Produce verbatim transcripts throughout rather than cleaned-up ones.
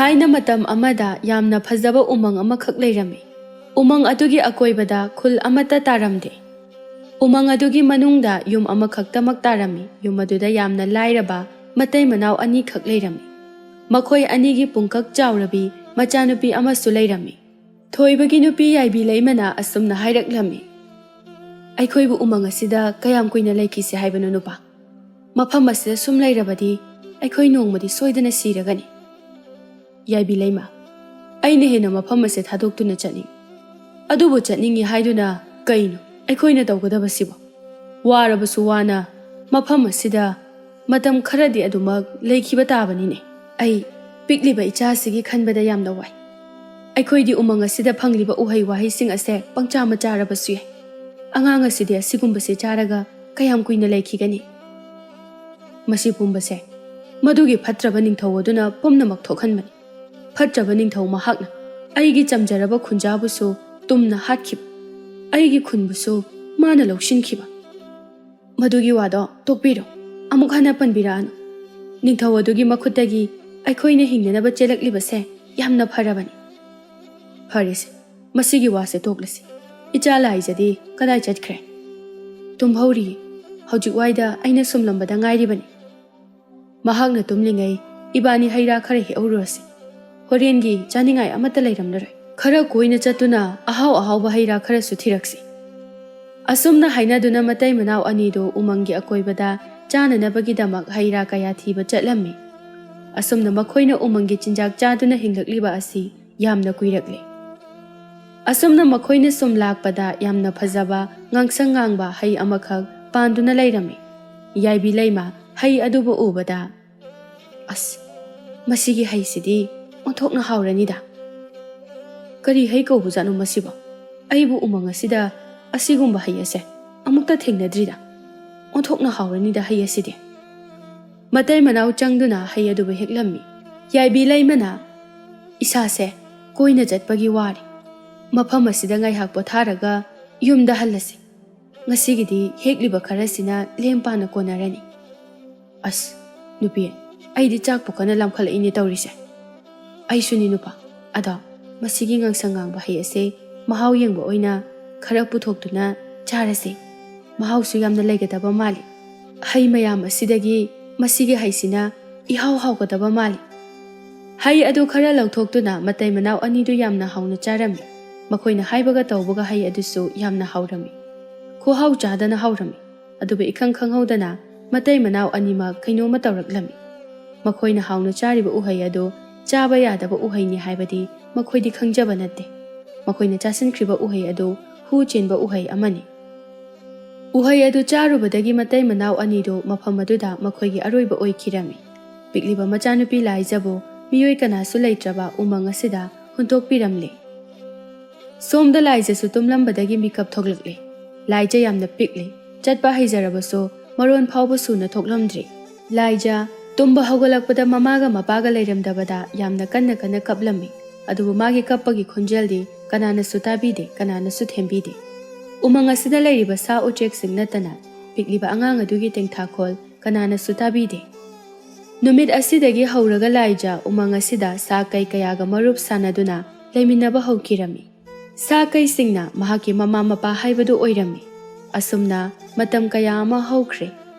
ꯊꯥꯏꯅ ꯃꯇꯝ ꯑꯃꯗ ꯌꯥꯝꯅ ꯐꯖꯕ ꯎꯃꯪ ꯑꯃꯈꯛ ꯂꯩꯔꯝꯃꯤ꯫ ꯎꯃꯪ ꯑꯗꯨꯒꯤ ꯑꯀꯣꯏꯕꯗ ꯈꯨꯜ ꯑꯃꯠꯇ ꯇꯥꯔꯝꯗꯦ꯫ ꯎꯃꯪ ꯑꯗꯨꯒꯤ ꯃꯅꯨꯡꯗ ꯌꯨꯝ ꯑꯃꯈꯛꯇꯃꯛ ꯇꯥꯔꯝꯃꯤ꯫ ꯌꯨꯝ ꯑꯗꯨꯗ ꯌꯥꯝꯅ ꯂꯥꯏꯔꯕ ꯃꯇꯩ ꯃꯅꯥꯎ ꯑꯅꯤꯈꯛ ꯂꯩꯔꯝꯃꯤ꯫ ꯃꯈꯣꯏ ꯑꯅꯤꯒꯤ ꯄꯨꯡꯀꯛ ꯆꯥꯎꯔꯕꯤ ꯃꯆꯥꯅꯨꯄꯤ ꯑꯃꯁꯨ ꯂꯩꯔꯝꯃꯤ꯫ ꯊꯣꯏꯕꯒꯤ ꯅꯨꯄꯤ ꯌꯥꯏꯕꯤ ꯂꯩꯃꯅ ꯑꯁꯨꯝꯅ ꯍꯥꯏꯔꯛꯂꯝꯃꯤ, "ꯑꯩꯈꯣꯏꯕꯨ ꯎꯃꯪ ꯑꯁꯤꯗ ꯀꯌꯥꯝ ꯀꯨꯏꯅ ꯂꯩꯈꯤꯁꯤ ꯍꯥꯏꯕꯅꯣ, ꯅꯨꯄꯥ? ꯃꯐꯝ ꯑꯁꯤꯗ ꯁꯨꯝ ꯂꯩꯔꯕꯗꯤ ꯑꯩꯈꯣꯏ ꯅꯣꯡꯃꯗꯤ ꯁꯣꯏꯗꯅ ꯁꯤꯔꯒꯅꯤ꯫" ꯌꯥꯏꯕꯤ ꯂꯩꯃ, "ꯑꯩꯅ ꯍꯦꯟꯅ ꯃꯐꯝ ꯑꯁꯤ ꯊꯥꯗꯣꯛꯇꯨꯅ ꯆꯠꯅꯤꯡ-, ꯑꯗꯨꯕꯨ ꯆꯠꯅꯤꯡꯏ ꯍꯥꯏꯗꯨꯅ ꯀꯩꯅꯣ ꯑꯩꯈꯣꯏꯅ ꯇꯧꯒꯗꯕꯁꯤꯕꯣ? ꯋꯥꯔꯕꯁꯨ ꯋꯥꯅ ꯃꯐꯝ ꯑꯁꯤꯗ ꯃꯇꯝ ꯈꯔꯗꯤ ꯑꯗꯨꯃꯛ ꯂꯩꯈꯤꯕ ꯇꯥꯕꯅꯤꯅꯦ꯫ ꯑꯩ ꯄꯤꯛꯂꯤꯕ ꯏꯆꯥꯁꯤꯒꯤ ꯈꯟꯕꯗ ꯌꯥꯝꯅ ꯋꯥꯏ꯫ ꯑꯩꯈꯣꯏꯗꯤ ꯎꯃꯪ ꯑꯁꯤꯗ ꯐꯪꯂꯤꯕ ꯎꯍꯩ ꯋꯥꯍꯩꯁꯤꯡ ꯑꯁꯦ ꯄꯪꯆꯥ ꯃꯆꯥꯔꯕꯁꯨ ꯌꯥꯏ꯫ ꯑꯉꯥꯡ ꯑꯁꯤꯗꯤ ꯑꯁꯤꯒꯨꯝꯕꯁꯦ ꯆꯥꯔꯒ ꯀꯌꯥꯝ ꯀꯨꯏꯅ ꯂꯩꯈꯤꯒꯅꯤ?" ꯃꯁꯤ ꯄꯨꯝꯕꯁꯦ ꯃꯗꯨꯒꯤ ꯐꯠꯇ꯭ꯔꯕ ꯅꯤꯡꯊꯧ ꯑꯗꯨꯅ ꯄꯨꯝꯅꯃꯛ ꯊꯣꯛꯍꯟꯕꯅꯤ꯫ ꯐꯠꯇ꯭ꯔꯕ ꯅꯤꯡꯊꯧ ꯃꯍꯥꯛꯅ ꯑꯩꯒꯤ ꯆꯝꯖꯔꯕ ꯈꯨꯟꯖꯥꯕꯨꯁꯨ ꯇꯨꯝꯅ ꯍꯥꯠꯈꯤꯕ, ꯑꯩꯒꯤ ꯈꯨꯟꯕꯨꯁꯨ ꯃꯥꯅ ꯂꯧꯁꯤꯟꯈꯤꯕ꯫ ꯃꯗꯨꯒꯤ ꯋꯥꯗꯣ ꯇꯣꯛꯄꯤꯔꯣ, ꯑꯃꯨꯛ ꯍꯟꯅ ꯄꯟꯕꯤꯔꯛꯑꯅꯨ꯫ ꯅꯤꯡꯊꯧ ꯑꯗꯨꯒꯤ ꯃꯈꯨꯠꯇꯒꯤ ꯑꯩꯈꯣꯏꯅ ꯍꯤꯡꯅꯅꯕ ꯆꯦꯜꯂꯛꯂꯤꯕꯁꯦ ꯌꯥꯝꯅ ꯐꯔꯕꯅꯤ꯫ ꯐꯔꯦꯁꯦ, ꯃꯁꯤꯒꯤ ꯋꯥꯁꯦ ꯇꯣꯛꯂꯁꯤ꯫ ꯏꯆꯥ ꯂꯥꯏꯖꯗꯤ ꯀꯗꯥꯏ ꯆꯠꯈ꯭ꯔꯦ? ꯇꯨꯝꯍꯧꯔꯤꯌꯦ꯫ ꯍꯧꯖꯤꯛ ꯋꯥꯏꯗ ꯑꯩꯅ ꯁꯨꯝꯂꯝꯕꯗ ꯉꯥꯏꯔꯤꯕꯅꯤ꯫ ꯃꯍꯥꯛꯅ ꯇꯨꯝꯂꯤꯉꯩ ꯏꯕꯥꯅꯤ ꯍꯩ ꯔꯥ ꯈꯔ ꯍꯦꯛꯍꯧꯔꯨꯔꯁꯤ꯫ ꯍꯣꯔꯦꯟꯒꯤ ꯆꯥꯅꯤꯡꯉꯥꯏ ꯑꯃꯠꯇ ꯂꯩꯔꯝꯂꯔꯣꯏ꯫ ꯈꯔ ꯀꯣꯏꯅ ꯆꯠꯇꯨꯅ ꯑꯍꯥꯎ ꯑꯍꯥꯎꯕ ꯍꯩ ꯔꯥ ꯈꯔꯁꯨ ꯊꯤꯔꯛꯁꯤ꯫ ꯑꯁꯨꯝꯅ ꯍꯥꯏꯅꯗꯨꯅ ꯃꯇꯩ ꯃꯅꯥꯎ ꯑꯅꯤꯗꯨ ꯎꯃꯪꯒꯤ ꯑꯀꯣꯏꯕꯗ ꯆꯥꯅꯅꯕꯒꯤꯗꯃꯛ ꯍꯩ ꯔꯥ ꯀꯌꯥ ꯊꯤꯕ ꯆꯠꯂꯝꯃꯤ꯫ ꯑꯁꯨꯝꯅ ꯃꯈꯣꯏꯅ ꯎꯃꯪꯒꯤ ꯆꯤꯟꯖꯥꯛ ꯆꯥꯗꯨꯅ ꯍꯤꯡꯂꯛꯂꯤꯕ ꯑꯁꯤ ꯌꯥꯝꯅ ꯀꯨꯏꯔꯛꯂꯦ꯫ ꯑꯁꯨꯝꯅ ꯃꯈꯣꯏꯅ ꯁꯨꯝ ꯂꯥꯛꯄꯗ ꯌꯥꯝꯅ ꯐꯖꯕ ꯉꯥꯡꯁꯪ ꯉꯥꯡꯕ ꯍꯩ ꯑꯃꯈꯛ ꯄꯥꯟꯗꯨꯅ ꯂꯩꯔꯝꯃꯤ꯫ ꯌꯥꯏꯕꯤ ꯂꯩꯃ ꯍꯩ ꯑꯗꯨꯕꯨ ꯎꯕꯗ, "ꯑꯁ, ꯃꯁꯤꯒꯤ ꯍꯩꯁꯤꯗꯤ ꯑꯣꯟꯊꯣꯛꯅ ꯍꯥꯎꯔꯅꯤꯗ꯫ ꯀꯔꯤ ꯍꯩ ꯀꯧꯕꯖꯥꯠꯅꯣ ꯃꯁꯤꯕꯣ? ꯑꯩꯕꯨ ꯎꯃꯪ ꯑꯁꯤꯗ ꯑꯁꯤꯒꯨꯝꯕ ꯍꯩ ꯑꯁꯦ ꯑꯃꯨꯛꯇ ꯊꯦꯡꯅꯗ꯭ꯔꯤꯗ꯫ ꯑꯣꯟꯊꯣꯛꯅ ꯍꯥꯎꯔꯅꯤꯗ ꯍꯩ ꯑꯁꯤꯗꯤ꯫" ꯃꯇꯩ ꯃꯅꯥꯎ ꯆꯪꯗꯨꯅ ꯍꯩ ꯑꯗꯨꯕꯨ ꯍꯦꯛꯂꯝꯃꯤ꯫ ꯌꯥꯏꯕꯤ ꯂꯩꯃꯅ, "ꯏꯁꯥꯁꯦ ꯀꯣꯏꯅ ꯆꯠꯄꯒꯤ ꯋꯥꯔꯦ꯫ ꯃꯐꯝ ꯑꯁꯤꯗ ꯉꯥꯏꯍꯥꯛ ꯄꯣꯊꯥꯔꯒ ꯌꯨꯝꯗ ꯍꯜꯂꯁꯤ꯫ ꯉꯁꯤꯒꯤꯗꯤ ꯍꯦꯛꯂꯤꯕ ꯈꯔꯁꯤꯅ ꯂꯦꯝ ꯄꯥꯅ ꯀꯣꯟꯅꯔꯅꯤ꯫ ꯑꯁ, ꯅꯨꯄꯤ, ꯑꯩꯗꯤ ꯆꯥꯛꯄꯨ ꯀꯟꯅ ꯂꯥꯝꯈꯠꯂꯛꯏꯅꯦ ꯇꯧꯔꯤꯁꯦ꯫" "ꯑꯩꯁꯨꯅꯤ ꯅꯨꯄꯥ꯫ ꯑꯗꯣ ꯃꯁꯤꯒꯤ ꯉꯥꯡꯁꯪ ꯉꯥꯡꯕ ꯍꯩ ꯑꯁꯦ ꯃꯍꯥꯎ ꯌꯦꯡꯕ ꯑꯣꯏꯅ ꯈꯔ ꯄꯨꯊꯣꯛꯇꯨꯅ ꯆꯥꯔꯁꯦ꯫ ꯃꯍꯥꯎꯁꯨ ꯌꯥꯝꯅ ꯂꯩꯒꯗꯕ ꯃꯥꯜꯂꯤ꯫ ꯍꯩ ꯃꯌꯥꯝ ꯑꯁꯤꯗꯒꯤ ꯃꯁꯤꯒꯤ ꯍꯩꯁꯤꯅ ꯏꯍꯥꯎ ꯍꯥꯎꯒꯗꯕ ꯃꯥꯜꯂꯤ꯫" ꯍꯩ ꯑꯗꯨ ꯈꯔ ꯂꯧꯊꯣꯛꯇꯨꯅ ꯃꯇꯩ ꯃꯅꯥꯎ ꯑꯅꯤꯗꯨ ꯌꯥꯝꯅ ꯍꯥꯎꯅ ꯆꯥꯔꯝꯃꯤ꯫ ꯃꯈꯣꯏꯅ ꯍꯥꯏꯕꯒ ꯇꯧꯕꯒ ꯍꯩ ꯑꯗꯨꯁꯨ ꯌꯥꯝꯅ ꯍꯥꯎꯔꯝꯃꯤ꯫ ꯈꯨꯍꯥꯎ ꯆꯥꯗꯅ ꯍꯥꯎꯔꯝꯃꯤ꯫ ꯑꯗꯨꯕꯨ ꯏꯈꯪ ꯈꯪꯍꯧꯗꯅ ꯃꯇꯩ ꯃꯅꯥꯎ ꯑꯅꯤꯃꯛ ꯀꯩꯅꯣꯝꯃ ꯇꯧꯔꯛꯂꯝꯃꯤ꯫ ꯃꯈꯣꯏꯅ ꯍꯥꯎꯅ ꯆꯥꯔꯤꯕ ꯎꯍꯩ ꯑꯗꯨ ꯆꯥꯕ ꯌꯥꯗꯕ ꯎꯍꯩꯅꯤ ꯍꯥꯏꯕꯗꯤ ꯃꯈꯣꯏꯗꯤ ꯈꯪꯖꯕ ꯅꯠꯇꯦ꯫ ꯃꯈꯣꯏꯅ ꯆꯥꯁꯤꯟꯈ꯭ꯔꯤꯕ ꯎꯍꯩ ꯑꯗꯨ ꯍꯨ ꯆꯦꯟꯕ ꯎꯍꯩ ꯑꯃꯅꯤ꯫ ꯎꯍꯩ ꯑꯗꯨ ꯆꯥꯔꯨꯕꯗꯒꯤ ꯃꯇꯩ ꯃꯅꯥꯎ ꯑꯅꯤꯗꯨ ꯃꯐꯝ ꯑꯗꯨꯗ ꯃꯈꯣꯏꯒꯤ ꯑꯔꯣꯏꯕ ꯑꯣꯏꯈꯤꯔꯝꯃꯤ꯫ ꯄꯤꯛꯂꯤꯕ ꯃꯆꯥꯅꯨꯄꯤ ꯂꯥꯏꯖꯕꯨ ꯃꯤꯑꯣꯏ ꯀꯅꯥꯁꯨ ꯂꯩꯇ꯭ꯔꯕ ꯎꯃꯪ ꯑꯁꯤꯗ ꯍꯨꯟꯇꯣꯛꯄꯤꯔꯝꯂꯦ꯫ ꯁꯣꯝꯗ ꯂꯥꯏꯖꯁꯨ ꯇꯨꯝꯂꯝꯕꯗꯒꯤ ꯃꯤꯀꯞ ꯊꯣꯛꯂꯛꯂꯦ꯫ ꯂꯥꯏꯖ ꯌꯥꯝꯅ ꯄꯤꯛꯂꯤ꯫ ꯆꯠꯄ ꯍꯩꯖꯔꯕꯁꯨ ꯃꯔꯣꯟ ꯐꯥꯎꯕ ꯁꯨꯅ ꯊꯣꯛꯂꯝꯗ꯭ꯔꯤ꯫ ꯂꯥꯏꯖ ꯇꯨꯝꯕ ꯍꯧꯒꯠꯂꯛꯄꯗ ꯃꯃꯥꯒ ꯃꯄꯥꯒ ꯂꯩꯔꯝꯗꯕꯗ ꯌꯥꯝꯅ ꯀꯟꯅ ꯀꯟꯅ ꯀꯞꯂꯝꯃꯤ꯫ ꯑꯗꯨꯕꯨ ꯃꯥꯒꯤ ꯀꯞꯄꯒꯤ ꯈꯣꯟꯖꯦꯜꯗꯤ ꯀꯅꯥꯅꯁꯨ ꯇꯥꯕꯤꯗꯦ, ꯀꯅꯥꯅꯁꯨ ꯊꯦꯝꯕꯤꯗꯦ꯫ ꯎꯃꯪ ꯑꯁꯤꯗ ꯂꯩꯔꯤꯕ ꯁꯥ ꯎꯆꯦꯛꯁꯤꯡ ꯅꯠꯇꯅ ꯄꯤꯛꯂꯤꯕ ꯑꯉꯥꯡ ꯑꯗꯨꯒꯤ ꯇꯦꯡꯊꯥꯈꯣꯜ ꯀꯅꯥꯅꯁꯨ ꯇꯥꯕꯤꯗꯦ꯫ ꯅꯨꯃꯤꯠ ꯑꯁꯤꯗꯒꯤ ꯍꯧꯔꯒ ꯂꯥꯏꯖ ꯎꯃꯪ ꯑꯁꯤꯗ ꯁꯥ ꯀꯩ ꯀꯌꯥꯒ ꯃꯔꯨꯞ ꯁꯥꯟꯅꯗꯨꯅ ꯂꯩꯃꯤꯟꯅꯕ ꯍꯧꯈꯤꯔꯝꯃꯤ꯫ ꯁꯥ ꯀꯩꯁꯤꯡꯅ ꯃꯍꯥꯛꯀꯤ ꯃꯃꯥ ꯃꯄꯥ ꯍꯥꯏꯕꯗꯨ ꯑꯣꯏꯔꯝꯃꯤ꯫ ꯑꯁꯨꯝꯅ ꯃꯇꯝ ꯀꯌꯥ ꯑꯃ ꯍꯧꯈ꯭ꯔꯦ꯫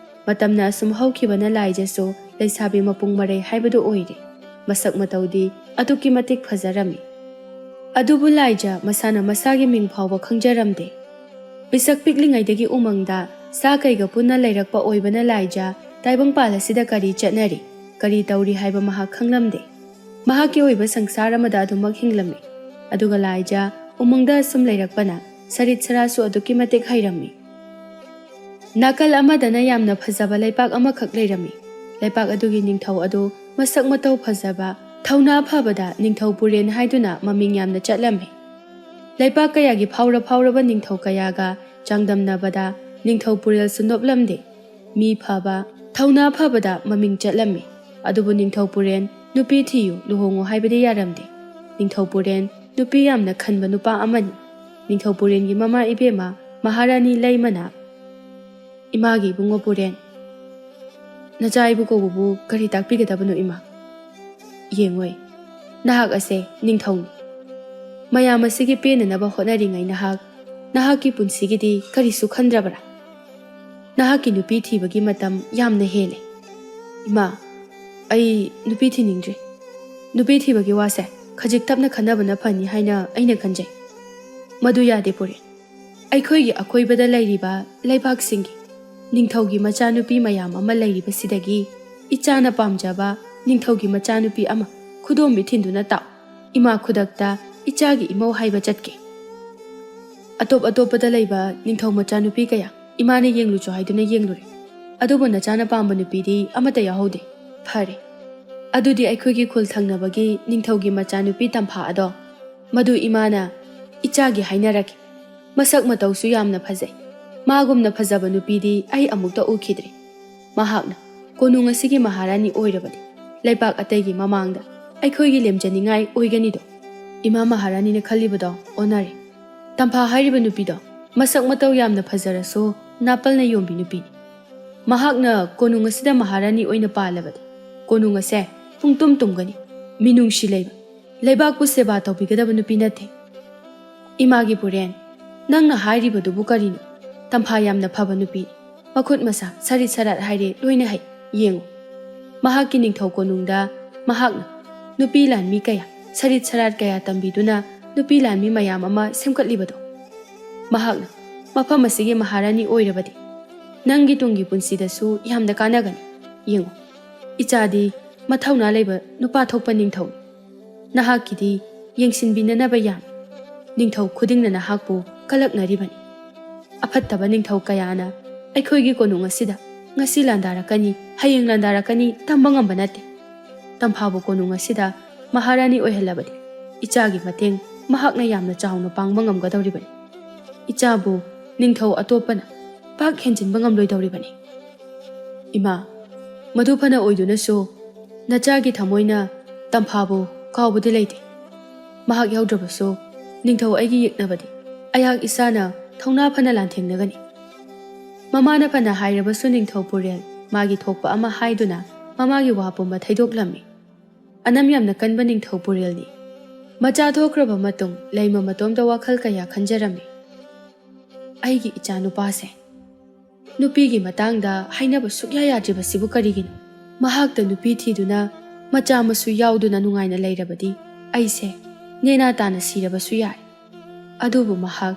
ꯃꯇꯝꯅ ꯑꯁꯨꯝ ꯍꯧꯈꯤꯕꯅ ꯂꯥꯏꯖꯁꯨ ꯂꯩꯁꯥꯕꯤ ꯃꯄꯨꯡ ꯃꯔꯩ ꯍꯥꯏꯕꯗꯨ ꯑꯣꯏꯔꯦ꯫ ꯃꯁꯛ ꯃꯇꯧꯗꯤ ꯑꯗꯨꯛꯀꯤ ꯃꯇꯤꯛ ꯐꯖꯔꯝꯃꯤ꯫ ꯑꯗꯨꯕꯨ ꯂꯥꯏꯖ ꯃꯁꯥꯅ ꯃꯁꯥꯒꯤ ꯃꯤꯡ ꯐꯥꯎꯕ ꯈꯪꯖꯔꯝꯗꯦ꯫ ꯄꯤꯁꯛ ꯄꯤꯛꯂꯤꯉꯩꯗꯒꯤ ꯎꯃꯪꯗ ꯁꯥ ꯀꯩꯒ ꯄꯨꯟꯅ ꯂꯩꯔꯛꯄ ꯑꯣꯏꯕꯅ ꯂꯥꯏꯖ ꯇꯥꯏꯕꯪꯄꯥꯜ ꯑꯁꯤꯗ ꯀꯔꯤ ꯆꯠꯅꯔꯤ, ꯀꯔꯤ ꯇꯧꯔꯤ ꯍꯥꯏꯕ ꯃꯍꯥꯛ ꯈꯪꯂꯝꯗꯦ꯫ ꯃꯍꯥꯛꯀꯤ ꯑꯣꯏꯕ ꯁꯪꯁꯥꯔ ꯑꯃꯗ ꯑꯗꯨꯃꯛ ꯍꯤꯡꯂꯝꯃꯤ꯫ ꯑꯗꯨꯒ ꯂꯥꯏꯖ ꯎꯃꯪꯗ ꯑꯁꯨꯝ ꯂꯩꯔꯛꯄꯅ ꯁꯔꯤꯠ ꯁꯔꯥꯁꯨ ꯑꯗꯨꯛꯀꯤ ꯃꯇꯤꯛ ꯍꯩꯔꯝꯃꯤ꯫ ꯅꯥꯀꯜ ꯑꯃꯗꯅ ꯌꯥꯝꯅ ꯐꯖꯕ ꯂꯩꯄꯥꯛ ꯑꯃꯈꯛ ꯂꯩꯔꯝꯃꯤ꯫ ꯂꯩꯄꯥꯛ ꯑꯗꯨꯒꯤ ꯅꯤꯡꯊꯧ ꯑꯗꯨ ꯃꯁꯛ ꯃꯇꯧ ꯐꯖꯕ, ꯊꯧꯅꯥ ꯐꯕꯗ ꯅꯤꯡꯊꯧ ꯄꯨꯔꯦꯟ ꯍꯥꯏꯗꯨꯅ ꯃꯃꯤꯡ ꯌꯥꯝꯅ ꯆꯠꯂꯝꯃꯤ꯫ ꯂꯩꯄꯥꯛ ꯀꯌꯥꯒꯤ ꯐꯥꯎꯔ ꯐꯥꯎꯔꯕ ꯅꯤꯡꯊꯧ ꯀꯌꯥꯒ ꯆꯥꯡꯗꯝꯅꯕꯗ ꯅꯤꯡꯊꯧ ꯄꯨꯔꯦꯜꯁꯨ ꯅꯣꯞꯂꯝꯗꯦ꯫ ꯃꯤ ꯐꯕ, ꯊꯧꯅꯥ ꯐꯕꯗ ꯃꯃꯤꯡ ꯆꯠꯂꯝꯃꯤ꯫ ꯑꯗꯨꯕꯨ ꯅꯤꯡꯊꯧ ꯄꯨꯔꯦꯟ ꯅꯨꯄꯤ ꯊꯤꯌꯨ, ꯂꯨꯍꯣꯡꯉꯨ ꯍꯥꯏꯕꯗꯤ ꯌꯥꯔꯝꯗꯦ꯫ ꯅꯤꯡꯊꯧ ꯄꯨꯔꯦꯟ ꯅꯨꯄꯤ ꯌꯥꯝꯅ ꯈꯟꯕ ꯅꯨꯄꯥ ꯑꯃꯅꯤ꯫ ꯅꯤꯡꯊꯧ ꯄꯨꯔꯦꯟꯒꯤ ꯃꯃꯥ ꯏꯕꯦꯝꯃ ꯃꯍꯥꯔꯥꯅꯤ ꯂꯩꯃꯅ, "ꯏꯃꯥꯒꯤ ꯏꯕꯨꯡꯉꯣ ꯄꯨꯔꯦꯟ, ꯅꯆꯥ ꯏꯕꯨ ꯀꯧꯕꯕꯨ ꯀꯔꯤ ꯇꯥꯛꯄꯤꯒꯗꯕꯅꯣ ꯏꯃꯥ? ꯌꯦꯡꯉꯣꯏ, ꯅꯍꯥꯛ ꯑꯁꯦ ꯅꯤꯡꯊꯧꯅꯤ꯫ ꯃꯌꯥꯝ ꯑꯁꯤꯒꯤ ꯄꯦꯟꯅꯅꯕ ꯍꯣꯠꯅꯔꯤꯉꯩ ꯅꯍꯥꯛ, ꯅꯍꯥꯛꯀꯤ ꯄꯨꯟꯁꯤꯒꯤꯗꯤ ꯀꯔꯤꯁꯨ ꯈꯟꯗ꯭ꯔꯕꯔꯥ? ꯅꯍꯥꯛꯀꯤ ꯅꯨꯄꯤ ꯊꯤꯕꯒꯤ ꯃꯇꯝ ꯌꯥꯝꯅ ꯍꯦꯜꯂꯦ꯫ ꯏꯃꯥ, ꯑꯩ ꯅꯨꯄꯤ ꯊꯤꯅꯤꯡꯗ꯭ꯔꯤ꯫ ꯅꯨꯄꯤ ꯊꯤꯕꯒꯤ ꯋꯥꯁꯦ ꯈꯖꯤꯛ ꯇꯞꯅ ꯈꯟꯅꯕꯅ ꯐꯅꯤ ꯍꯥꯏꯅ ꯑꯩꯅ ꯈꯟꯖꯩ꯫ ꯃꯗꯨ ꯌꯥꯗꯦ, ꯄꯨꯔꯦꯟ꯫ ꯑꯩꯈꯣꯏꯒꯤ ꯑꯀꯣꯏꯕꯗ ꯂꯩꯔꯤꯕ ꯂꯩꯕꯥꯛꯁꯤꯡꯒꯤ ꯅꯤꯡꯊꯧꯒꯤ ꯃꯆꯥꯅꯨꯄꯤ ꯃꯌꯥꯝ ꯑꯃ ꯂꯩꯔꯤꯕꯁꯤꯗꯒꯤ ꯏꯆꯥꯅ ꯄꯥꯝꯖꯕ ꯅꯤꯡꯊꯧꯒꯤ ꯃꯆꯥꯅꯨꯄꯤ ꯑꯃ ꯈꯨꯗꯣꯝꯕꯤ ꯊꯤꯟꯗꯨꯅ ꯇꯥꯎ꯫ ꯏꯃꯥ ꯈꯨꯗꯛꯇ ꯏꯆꯥꯒꯤ ꯏꯃꯧ ꯍꯥꯏꯕ ꯆꯠꯀꯦ꯫ ꯑꯇꯣꯞ ꯑꯇꯣꯞꯄꯗ ꯂꯩꯕ ꯅꯤꯡꯊꯧ ꯃꯆꯥꯅꯨꯄꯤ ꯀꯌꯥ ꯏꯃꯥꯅ ꯌꯦꯡꯂꯨꯆꯣ ꯍꯥꯏꯗꯨꯅ ꯌꯦꯡꯂꯨꯔꯦ꯫ ꯑꯗꯨꯕꯨ ꯅꯆꯥꯅ ꯄꯥꯝꯕ ꯅꯨꯄꯤꯗꯤ ꯑꯃꯠꯇ ꯌꯥꯎꯍꯧꯗꯦ꯫ ꯐꯔꯦ, ꯑꯗꯨꯗꯤ ꯑꯩꯈꯣꯏꯒꯤ ꯈꯨꯜ ꯊꯪꯅꯕꯒꯤ ꯅꯤꯡꯊꯧꯒꯤ ꯃꯆꯥꯅꯨꯄꯤ ꯇꯝꯐꯥ ꯑꯗꯣ, ꯃꯗꯨ ꯏꯃꯥꯅ ꯏꯆꯥꯒꯤ ꯍꯥꯏꯅꯔꯒꯦ꯫ ꯃꯁꯛ ꯃꯇꯧꯁꯨ ꯌꯥꯝꯅ ꯐꯖꯩ꯫ ꯃꯥꯒꯨꯝꯅ ꯐꯖꯕ ꯅꯨꯄꯤꯗꯤ ꯑꯩ ꯑꯃꯨꯛꯇ ꯎꯈꯤꯗ꯭ꯔꯤ꯫ ꯃꯍꯥꯛꯅ ꯀꯣꯅꯨꯡ ꯑꯁꯤꯒꯤ ꯃꯍꯥꯔꯥꯅꯤ ꯑꯣꯏꯔꯕꯗꯤ ꯂꯩꯕꯥꯛ ꯑꯇꯩꯒꯤ ꯃꯃꯥꯡꯗ ꯑꯩꯈꯣꯏꯒꯤ ꯂꯦꯝꯖꯅꯤꯡꯉꯥꯏ ꯑꯣꯏꯒꯅꯤꯗꯣ꯫ ꯏꯃꯥ ꯃꯍꯥꯔꯥꯅꯤꯅ ꯈꯜꯂꯤꯕꯗꯣ ꯑꯣꯟꯅꯔꯦ꯫ ꯇꯝꯐꯥ ꯍꯥꯏꯔꯤꯕ ꯅꯨꯄꯤꯗꯣ ꯃꯁꯛ ꯃꯇꯧ ꯌꯥꯝꯅ ꯐꯖꯔꯁꯨ ꯅꯥꯄꯜꯅ ꯌꯣꯝꯕꯤ ꯅꯨꯄꯤꯅꯤ꯫ ꯃꯍꯥꯛꯅ ꯀꯣꯅꯨꯡ ꯑꯁꯤꯗ ꯃꯍꯥꯔꯥꯅꯤ ꯑꯣꯏꯅ ꯄꯥꯜꯂꯕꯗꯤ ꯀꯣꯅꯨꯡ ꯑꯁꯦ ꯄꯨꯡꯇꯨꯝ ꯇꯨꯝꯒꯅꯤ꯫ ꯃꯤꯅꯨꯡꯁꯤ ꯂꯩꯕ, ꯂꯩꯕꯥꯛꯄꯨ ꯁꯦꯕꯥ ꯇꯧꯕꯤꯒꯗꯕ ꯅꯨꯄꯤ ꯅꯠꯇꯦ꯫ ꯏꯃꯥꯒꯤ ꯄꯨꯔꯦꯟ, ꯅꯪꯅ ꯍꯥꯏꯔꯤꯕꯗꯨꯕꯨ ꯀꯔꯤꯅꯣ? ꯇꯝꯐꯥ ꯌꯥꯝꯅ ꯐꯕ ꯅꯨꯄꯤ, ꯃꯈꯨꯠ ꯃꯁꯥ ꯁꯔꯤꯠ ꯁꯔꯥꯠ ꯍꯥꯏꯔꯦ ꯂꯣꯏꯅ ꯍꯩ꯫ ꯌꯦꯡꯉꯨ, ꯃꯍꯥꯛꯀꯤ ꯅꯤꯡꯊꯧ ꯀꯣꯅꯨꯡꯗ ꯃꯍꯥꯛꯅ ꯅꯨꯄꯤ ꯂꯥꯟꯃꯤ ꯀꯌꯥ, ꯁꯔꯤꯠ ꯁꯔꯥꯠ ꯀꯌꯥ ꯇꯝꯕꯤꯗꯨꯅ ꯅꯨꯄꯤ ꯂꯥꯟꯃꯤ ꯃꯌꯥꯝ ꯑꯃ ꯁꯦꯝꯒꯠꯂꯤꯕꯗꯣ꯫ ꯃꯍꯥꯛꯅ ꯃꯐꯝ ꯑꯁꯤꯒꯤ ꯃꯍꯥꯔꯥꯅꯤ ꯑꯣꯏꯔꯕꯗꯤ ꯅꯪꯒꯤ ꯇꯨꯡꯒꯤ ꯄꯨꯟꯁꯤꯗꯁꯨ ꯌꯥꯝꯅ ꯀꯥꯟꯅꯒꯅꯤ꯫ ꯌꯦꯡꯉꯨ, ꯏꯆꯥꯗꯤ ꯃꯊꯧꯅꯥ ꯂꯩꯕ ꯅꯨꯄꯥ ꯊꯣꯛꯄ ꯅꯤꯡꯊꯧꯅꯤ꯫ ꯅꯍꯥꯛꯀꯤꯗꯤ ꯌꯦꯡꯁꯤꯟꯕꯤꯅꯅꯕ ꯌꯥꯝꯃꯤ꯫ ꯅꯤꯡꯊꯧ ꯈꯨꯗꯤꯡꯅ ꯅꯍꯥꯛꯄꯨ ꯀꯂꯛꯅꯔꯤꯕꯅꯤ꯫ ꯑꯐꯠꯇꯕ ꯅꯤꯡꯊꯧ ꯀꯌꯥꯅ ꯑꯩꯈꯣꯏꯒꯤ ꯀꯣꯅꯨꯡ ꯑꯁꯤꯗ ꯉꯁꯤ ꯂꯥꯟꯗꯥꯔꯛꯀꯅꯤ, ꯍꯌꯦꯡ ꯂꯥꯟꯗꯥꯔꯛꯀꯅꯤ ꯇꯝꯕ ꯉꯝꯕ ꯅꯠꯇꯦ꯫ ꯇꯝꯐꯥꯕꯨ ꯀꯣꯅꯨꯡ ꯑꯁꯤꯗ ꯃꯍꯥꯔꯥꯅꯤ ꯑꯣꯏꯍꯜꯂꯕꯗꯤ ꯏꯆꯥꯒꯤ ꯃꯇꯦꯡ ꯃꯍꯥꯛꯅ ꯌꯥꯝꯅ ꯆꯥꯎꯅ ꯄꯥꯡꯕ ꯉꯝꯒꯗꯧꯔꯤꯕꯅꯤ꯫ ꯏꯆꯥꯕꯨ ꯅꯤꯡꯊꯧ ꯑꯇꯣꯞꯄꯅ ꯄꯥꯛ ꯍꯦꯟꯖꯤꯟꯕ ꯉꯝꯂꯣꯏꯗꯧꯔꯤꯕꯅꯤ꯫ ꯏꯃꯥ, ꯃꯗꯨ ꯐꯅ ꯑꯣꯏꯗꯨꯅꯁꯨ ꯅꯆꯥꯒꯤ ꯊꯃꯣꯏꯅ ꯇꯝꯐꯥꯕꯨ ꯀꯥꯎꯕꯗꯤ ꯂꯩꯇꯦ꯫ ꯃꯍꯥꯛ ꯌꯥꯎꯗ꯭ꯔꯕꯁꯨ ꯅꯤꯡꯊꯧ ꯑꯩꯒꯤ ꯌꯦꯛꯅꯕꯗꯤ ꯑꯩꯍꯥꯛ ꯏꯁꯥꯅ ꯊꯧꯅꯥ ꯐꯅ ꯂꯥꯟꯊꯦꯡꯅꯒꯅꯤ꯫ ꯃꯃꯥꯅ ꯐꯅ ꯍꯥꯏꯔꯕꯁꯨ ꯅꯤꯡꯊꯧ ꯄꯨꯔꯦꯜ ꯃꯥꯒꯤ ꯊꯣꯛꯄ ꯑꯃ ꯍꯥꯏꯗꯨꯅ ꯃꯃꯥꯒꯤ ꯋꯥ ꯄꯨꯝꯕ ꯊꯩꯗꯣꯛꯂꯝꯃꯤ꯫ ꯑꯅꯝ ꯌꯥꯝꯅ ꯀꯟꯕ ꯅꯤꯡꯊꯧ ꯄꯨꯔꯦꯜꯅꯤ꯫ ꯃꯆꯥ ꯊꯣꯛꯈ꯭ꯔꯕ ꯃꯇꯨꯡ ꯂꯩꯃ ꯃꯇꯣꯝꯇ ꯋꯥꯈꯜ ꯀꯌꯥ ꯈꯟꯖꯔꯝꯃꯤ꯫ "ꯑꯩꯒꯤ ꯏꯆꯥ ꯅꯨꯄꯥꯁꯦ ꯅꯨꯄꯤꯒꯤ ꯃꯇꯥꯡꯗ ꯍꯥꯏꯅꯕ ꯁꯨꯛꯌꯥ ꯌꯥꯗ꯭ꯔꯤꯕꯁꯤꯕꯨ ꯀꯔꯤꯒꯤꯅꯣ? ꯃꯍꯥꯛꯇ ꯅꯨꯄꯤ ꯊꯤꯗꯨꯅ ꯃꯆꯥ ꯃꯁꯨ ꯌꯥꯎꯗꯨꯅ ꯅꯨꯡꯉꯥꯏꯅ ꯂꯩꯔꯕꯗꯤ ꯑꯩꯁꯦ ꯅꯦꯅꯥ ꯇꯥꯅ ꯁꯤꯔꯕꯁꯨ ꯌꯥꯏ꯫ ꯑꯗꯨꯕꯨ ꯃꯍꯥꯛ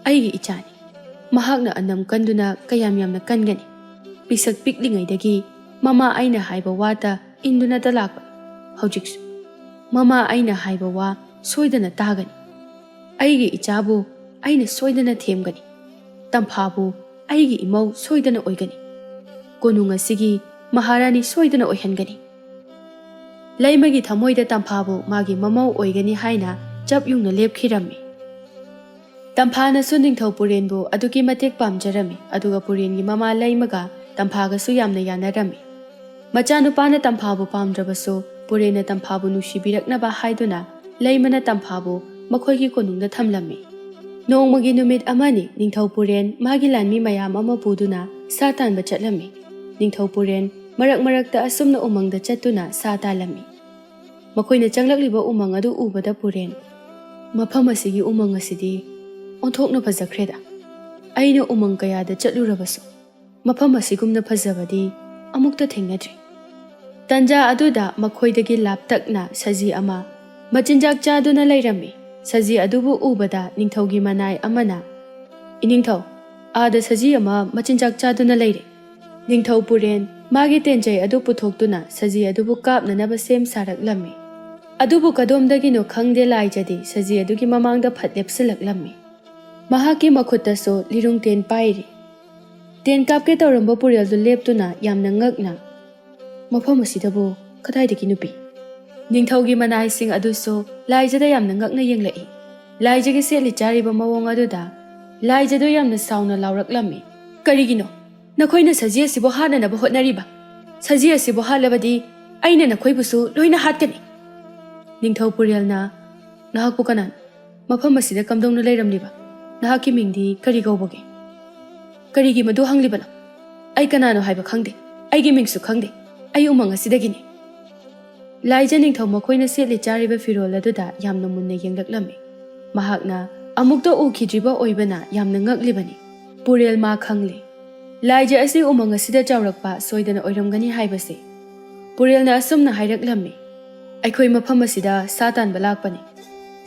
ꯑꯩꯒꯤ ꯏꯆꯥꯅꯤ꯫ ꯃꯍꯥꯛꯅ ꯑꯅꯝ ꯀꯟꯗꯨꯅ ꯀꯌꯥꯝ ꯌꯥꯝꯅ ꯀꯟꯒꯅꯤ? ꯄꯤꯁꯛ ꯄꯤꯛꯂꯤꯉꯩꯗꯒꯤ ꯃꯃꯥ ꯑꯩꯅ ꯍꯥꯏꯕ ꯋꯥꯇ ꯏꯟꯗꯨꯅꯇ ꯂꯥꯛꯄ꯫ ꯍꯧꯖꯤꯛꯁꯨ ꯃꯃꯥ ꯑꯩꯅ ꯍꯥꯏꯕ ꯋꯥ ꯁꯣꯏꯗꯅ ꯇꯥꯒꯅꯤ꯫ ꯑꯩꯒꯤ ꯏꯆꯥꯕꯨ ꯑꯩꯅ ꯁꯣꯏꯗꯅ ꯊꯦꯝꯒꯅꯤ꯫ ꯇꯝꯐꯥꯕꯨ ꯑꯩꯒꯤ ꯏꯃꯧ ꯁꯣꯏꯗꯅ ꯑꯣꯏꯒꯅꯤ꯫ ꯀꯣꯅꯨꯡ ꯑꯁꯤꯒꯤ ꯃꯍꯥꯔꯥꯅꯤ ꯁꯣꯏꯗꯅ ꯑꯣꯏꯍꯟꯒꯅꯤ꯫" ꯂꯩꯃꯒꯤ ꯊꯃꯣꯏꯗ ꯇꯝꯐꯥꯕꯨ ꯃꯥꯒꯤ ꯃꯃꯧ ꯑꯣꯏꯒꯅꯤ ꯍꯥꯏꯅ ꯆꯞ ꯌꯨꯡꯅ ꯂꯦꯞꯈꯤꯔꯝꯃꯤ꯫ ꯇꯝꯐꯥꯅꯁꯨ ꯅꯤꯡꯊꯧ ꯄꯨꯔꯦꯟꯕꯨ ꯑꯗꯨꯛꯀꯤ ꯃꯇꯤꯛ ꯄꯥꯝꯖꯔꯝꯃꯤ, ꯑꯗꯨꯒ ꯄꯨꯔꯦꯟꯒꯤ ꯃꯃꯥ ꯂꯩꯃꯒ ꯇꯝꯐꯥꯒꯁꯨ ꯌꯥꯝꯅ ꯌꯥꯅꯔꯝꯃꯤ꯫ ꯃꯆꯥꯅꯨꯄꯥꯅ ꯇꯝꯐꯥꯕꯨ ꯄꯥꯝꯗ꯭ꯔꯕꯁꯨ, ꯄꯨꯔꯦꯟꯅ ꯇꯝꯐꯥꯕꯨ ꯅꯨꯡꯁꯤꯕꯤꯔꯛꯅꯕ ꯍꯥꯏꯗꯨꯅ ꯂꯩꯃꯅ ꯇꯝꯐꯥꯕꯨ ꯃꯈꯣꯏꯒꯤ ꯀꯣꯅꯨꯡꯗ ꯊꯝꯂꯝꯃꯤ꯫ ꯅꯣꯡꯃꯒꯤ ꯅꯨꯃꯤꯠ ꯑꯃꯅꯤ, ꯅꯤꯡꯊꯧ ꯄꯨꯔꯦꯟ ꯃꯥꯒꯤ ꯂꯥꯟꯃꯤ ꯃꯌꯥꯝ ꯑꯃ ꯄꯨꯗꯨꯅ ꯁꯥ ꯇꯥꯟꯕ ꯆꯠꯂꯝꯃꯤ꯫ ꯅꯤꯡꯊꯧ ꯄꯨꯔꯦꯟ ꯃꯔꯛ ꯃꯔꯛꯇ ꯑꯁꯨꯝꯅ ꯎꯃꯪꯗ ꯆꯠꯇꯨꯅ ꯁꯥ ꯇꯥꯜꯂꯝꯃꯤ꯫ ꯃꯈꯣꯏꯅ ꯆꯪꯂꯛꯂꯤꯕ ꯎꯃꯪ ꯑꯗꯨ ꯎꯕꯗ ꯄꯨꯔꯦꯟ, "ꯃꯐꯝ ꯑꯁꯤꯒꯤ ꯎꯃꯪ ꯑꯁꯤꯗꯤ ꯑꯣꯟꯊꯣꯛꯅ ꯐꯖꯈ꯭ꯔꯦꯗ꯫ ꯑꯩꯅ ꯎꯃꯪ ꯀꯌꯥꯗ ꯆꯠꯂꯨꯔꯕꯁꯨ ꯃꯐꯝ ꯑꯁꯤꯒꯨꯝꯅ ꯐꯖꯕꯗꯤ ꯑꯃꯨꯛꯇ ꯊꯦꯡꯅꯗ꯭ꯔꯤ꯫" ꯇꯟꯖꯥ ꯑꯗꯨꯗ ꯃꯈꯣꯏꯗꯒꯤ ꯂꯥꯞꯇꯛꯅ ꯁꯖꯤ ꯑꯃ ꯃꯆꯤꯟꯖꯥꯛ ꯆꯥꯗꯨꯅ ꯂꯩꯔꯝꯃꯤ꯫ ꯁꯖꯤ ꯑꯗꯨꯕꯨ ꯎꯕꯗ ꯅꯤꯡꯊꯧꯒꯤ ꯃꯅꯥꯏ ꯑꯃꯅ, "ꯏꯅꯤꯡꯊꯧ, ꯑꯥꯗ ꯁꯖꯤ ꯑꯃ ꯃꯆꯤꯟꯖꯥꯛ ꯆꯥꯗꯨꯅ ꯂꯩꯔꯦ꯫" ꯅꯤꯡꯊꯧ ꯄꯨꯔꯦꯟ ꯃꯥꯒꯤ ꯇꯦꯟꯖꯩ ꯑꯗꯨ ꯄꯨꯊꯣꯛꯇꯨꯅ ꯁꯖꯤ ꯑꯗꯨꯕꯨ ꯀꯥꯞꯅꯅꯕ ꯁꯦꯝ ꯁꯥꯔꯛꯂꯝꯃꯤ꯫ ꯑꯗꯨꯕꯨ ꯀꯗꯣꯝꯗꯒꯤꯅꯣ ꯈꯪꯗꯦ, ꯂꯥꯏꯖꯗꯤ ꯁꯖꯤ ꯑꯗꯨꯒꯤ ꯃꯃꯥꯡꯗ ꯐꯠ ꯂꯦꯞꯁꯤꯜꯂꯛꯂꯝꯃꯤ꯫ ꯃꯍꯥꯛꯀꯤ ꯃꯈꯨꯠꯇꯁꯨ ꯂꯤꯔꯨꯡ ꯇꯦꯟ ꯄꯥꯏꯔꯤ꯫ ꯇꯦꯟ ꯀꯥꯞꯀꯦ ꯇꯧꯔꯝꯕ ꯄꯨꯔꯦꯜꯗꯨ ꯂꯦꯞꯇꯨꯅ ꯌꯥꯝꯅ ꯉꯛꯅ, "ꯃꯐꯝ ꯑꯁꯤꯗꯕꯨ ꯀꯗꯥꯏꯗꯒꯤ ꯅꯨꯄꯤ?" ꯅꯤꯡꯊꯧꯒꯤ ꯃꯅꯥꯏꯁꯤꯡ ꯑꯗꯨꯁꯨ ꯂꯥꯏꯖꯗ ꯌꯥꯝꯅ ꯉꯛꯅ ꯌꯦꯡꯂꯛꯏ꯫ ꯂꯥꯏꯖꯒꯤ ꯁꯦꯠꯂꯤ ꯆꯥꯔꯤꯕ ꯃꯑꯣꯡ ꯑꯗꯨꯗ ꯂꯥꯏꯖꯗꯨ ꯌꯥꯝꯅ ꯁꯥꯎꯅ ꯂꯥꯎꯔꯛꯂꯝꯃꯤ, "ꯀꯔꯤꯒꯤꯅꯣ? ꯅꯈꯣꯏꯅ ꯁꯖꯤ ꯑꯁꯤꯕꯨ ꯍꯥꯠꯅꯅꯕ ꯍꯣꯠꯅꯔꯤꯕ? ꯁꯖꯤ ꯑꯁꯤꯕꯨ ꯍꯥꯠꯂꯕꯗꯤ ꯑꯩꯅ ꯅꯈꯣꯏꯕꯨꯁꯨ ꯂꯣꯏꯅ ꯍꯥꯠꯀꯅꯤ꯫" ꯅꯤꯡꯊꯧ ꯄꯨꯔꯦꯜꯅ, "ꯅꯍꯥꯛꯄꯨ ꯀꯅꯥꯅꯣ? ꯃꯐꯝ ꯑꯁꯤꯗ ꯀꯝꯗꯧꯅ ꯂꯩꯔꯝꯂꯤꯕ? ꯅꯍꯥꯛꯀꯤ ꯃꯤꯡꯗꯤ ꯀꯔꯤ ꯀꯧꯕꯒꯦ?" "ꯀꯔꯤꯒꯤ ꯃꯗꯨ ꯍꯪꯂꯤꯕꯅꯣ? ꯑꯩ ꯀꯅꯥꯅꯣ ꯍꯥꯏꯕ ꯈꯪꯗꯦ꯫ ꯑꯩꯒꯤ ꯃꯤꯡꯁꯨ ꯈꯪꯗꯦ꯫ ꯑꯩ ꯎꯃꯪ ꯑꯁꯤꯗꯒꯤꯅꯤ꯫" ꯂꯥꯏꯖ ꯅꯤꯡꯊꯧ ꯃꯈꯣꯏꯅ ꯁꯦꯠꯂꯤ ꯆꯥꯔꯤꯕ ꯐꯤꯔꯣꯜ ꯑꯗꯨꯗ ꯌꯥꯝꯅ ꯃꯨꯟꯅ ꯌꯦꯡꯂꯛꯂꯝꯃꯤ꯫ ꯃꯍꯥꯛꯅ ꯑꯃꯨꯛꯇ ꯎꯈꯤꯗ꯭ꯔꯤꯕ ꯑꯣꯏꯕꯅ ꯌꯥꯝꯅ ꯉꯛꯂꯤꯕꯅꯤ꯫ ꯄꯨꯔꯦꯜ ꯃꯥ ꯈꯪꯂꯦ꯫ ꯂꯥꯏꯖ ꯑꯁꯤ ꯎꯃꯪ ꯑꯁꯤꯗ ꯆꯥꯎꯔꯛꯄ ꯁꯣꯏꯗꯅ ꯑꯣꯏꯔꯝꯒꯅꯤ ꯍꯥꯏꯕꯁꯦ꯫ ꯄꯨꯔꯦꯜꯅ ꯑꯁꯨꯝꯅ ꯍꯥꯏꯔꯛꯂꯝꯃꯤ, "ꯑꯩꯈꯣꯏ ꯃꯐꯝ ꯑꯁꯤꯗ ꯁꯥ ꯇꯥꯟꯕ ꯂꯥꯛꯄꯅꯤ꯫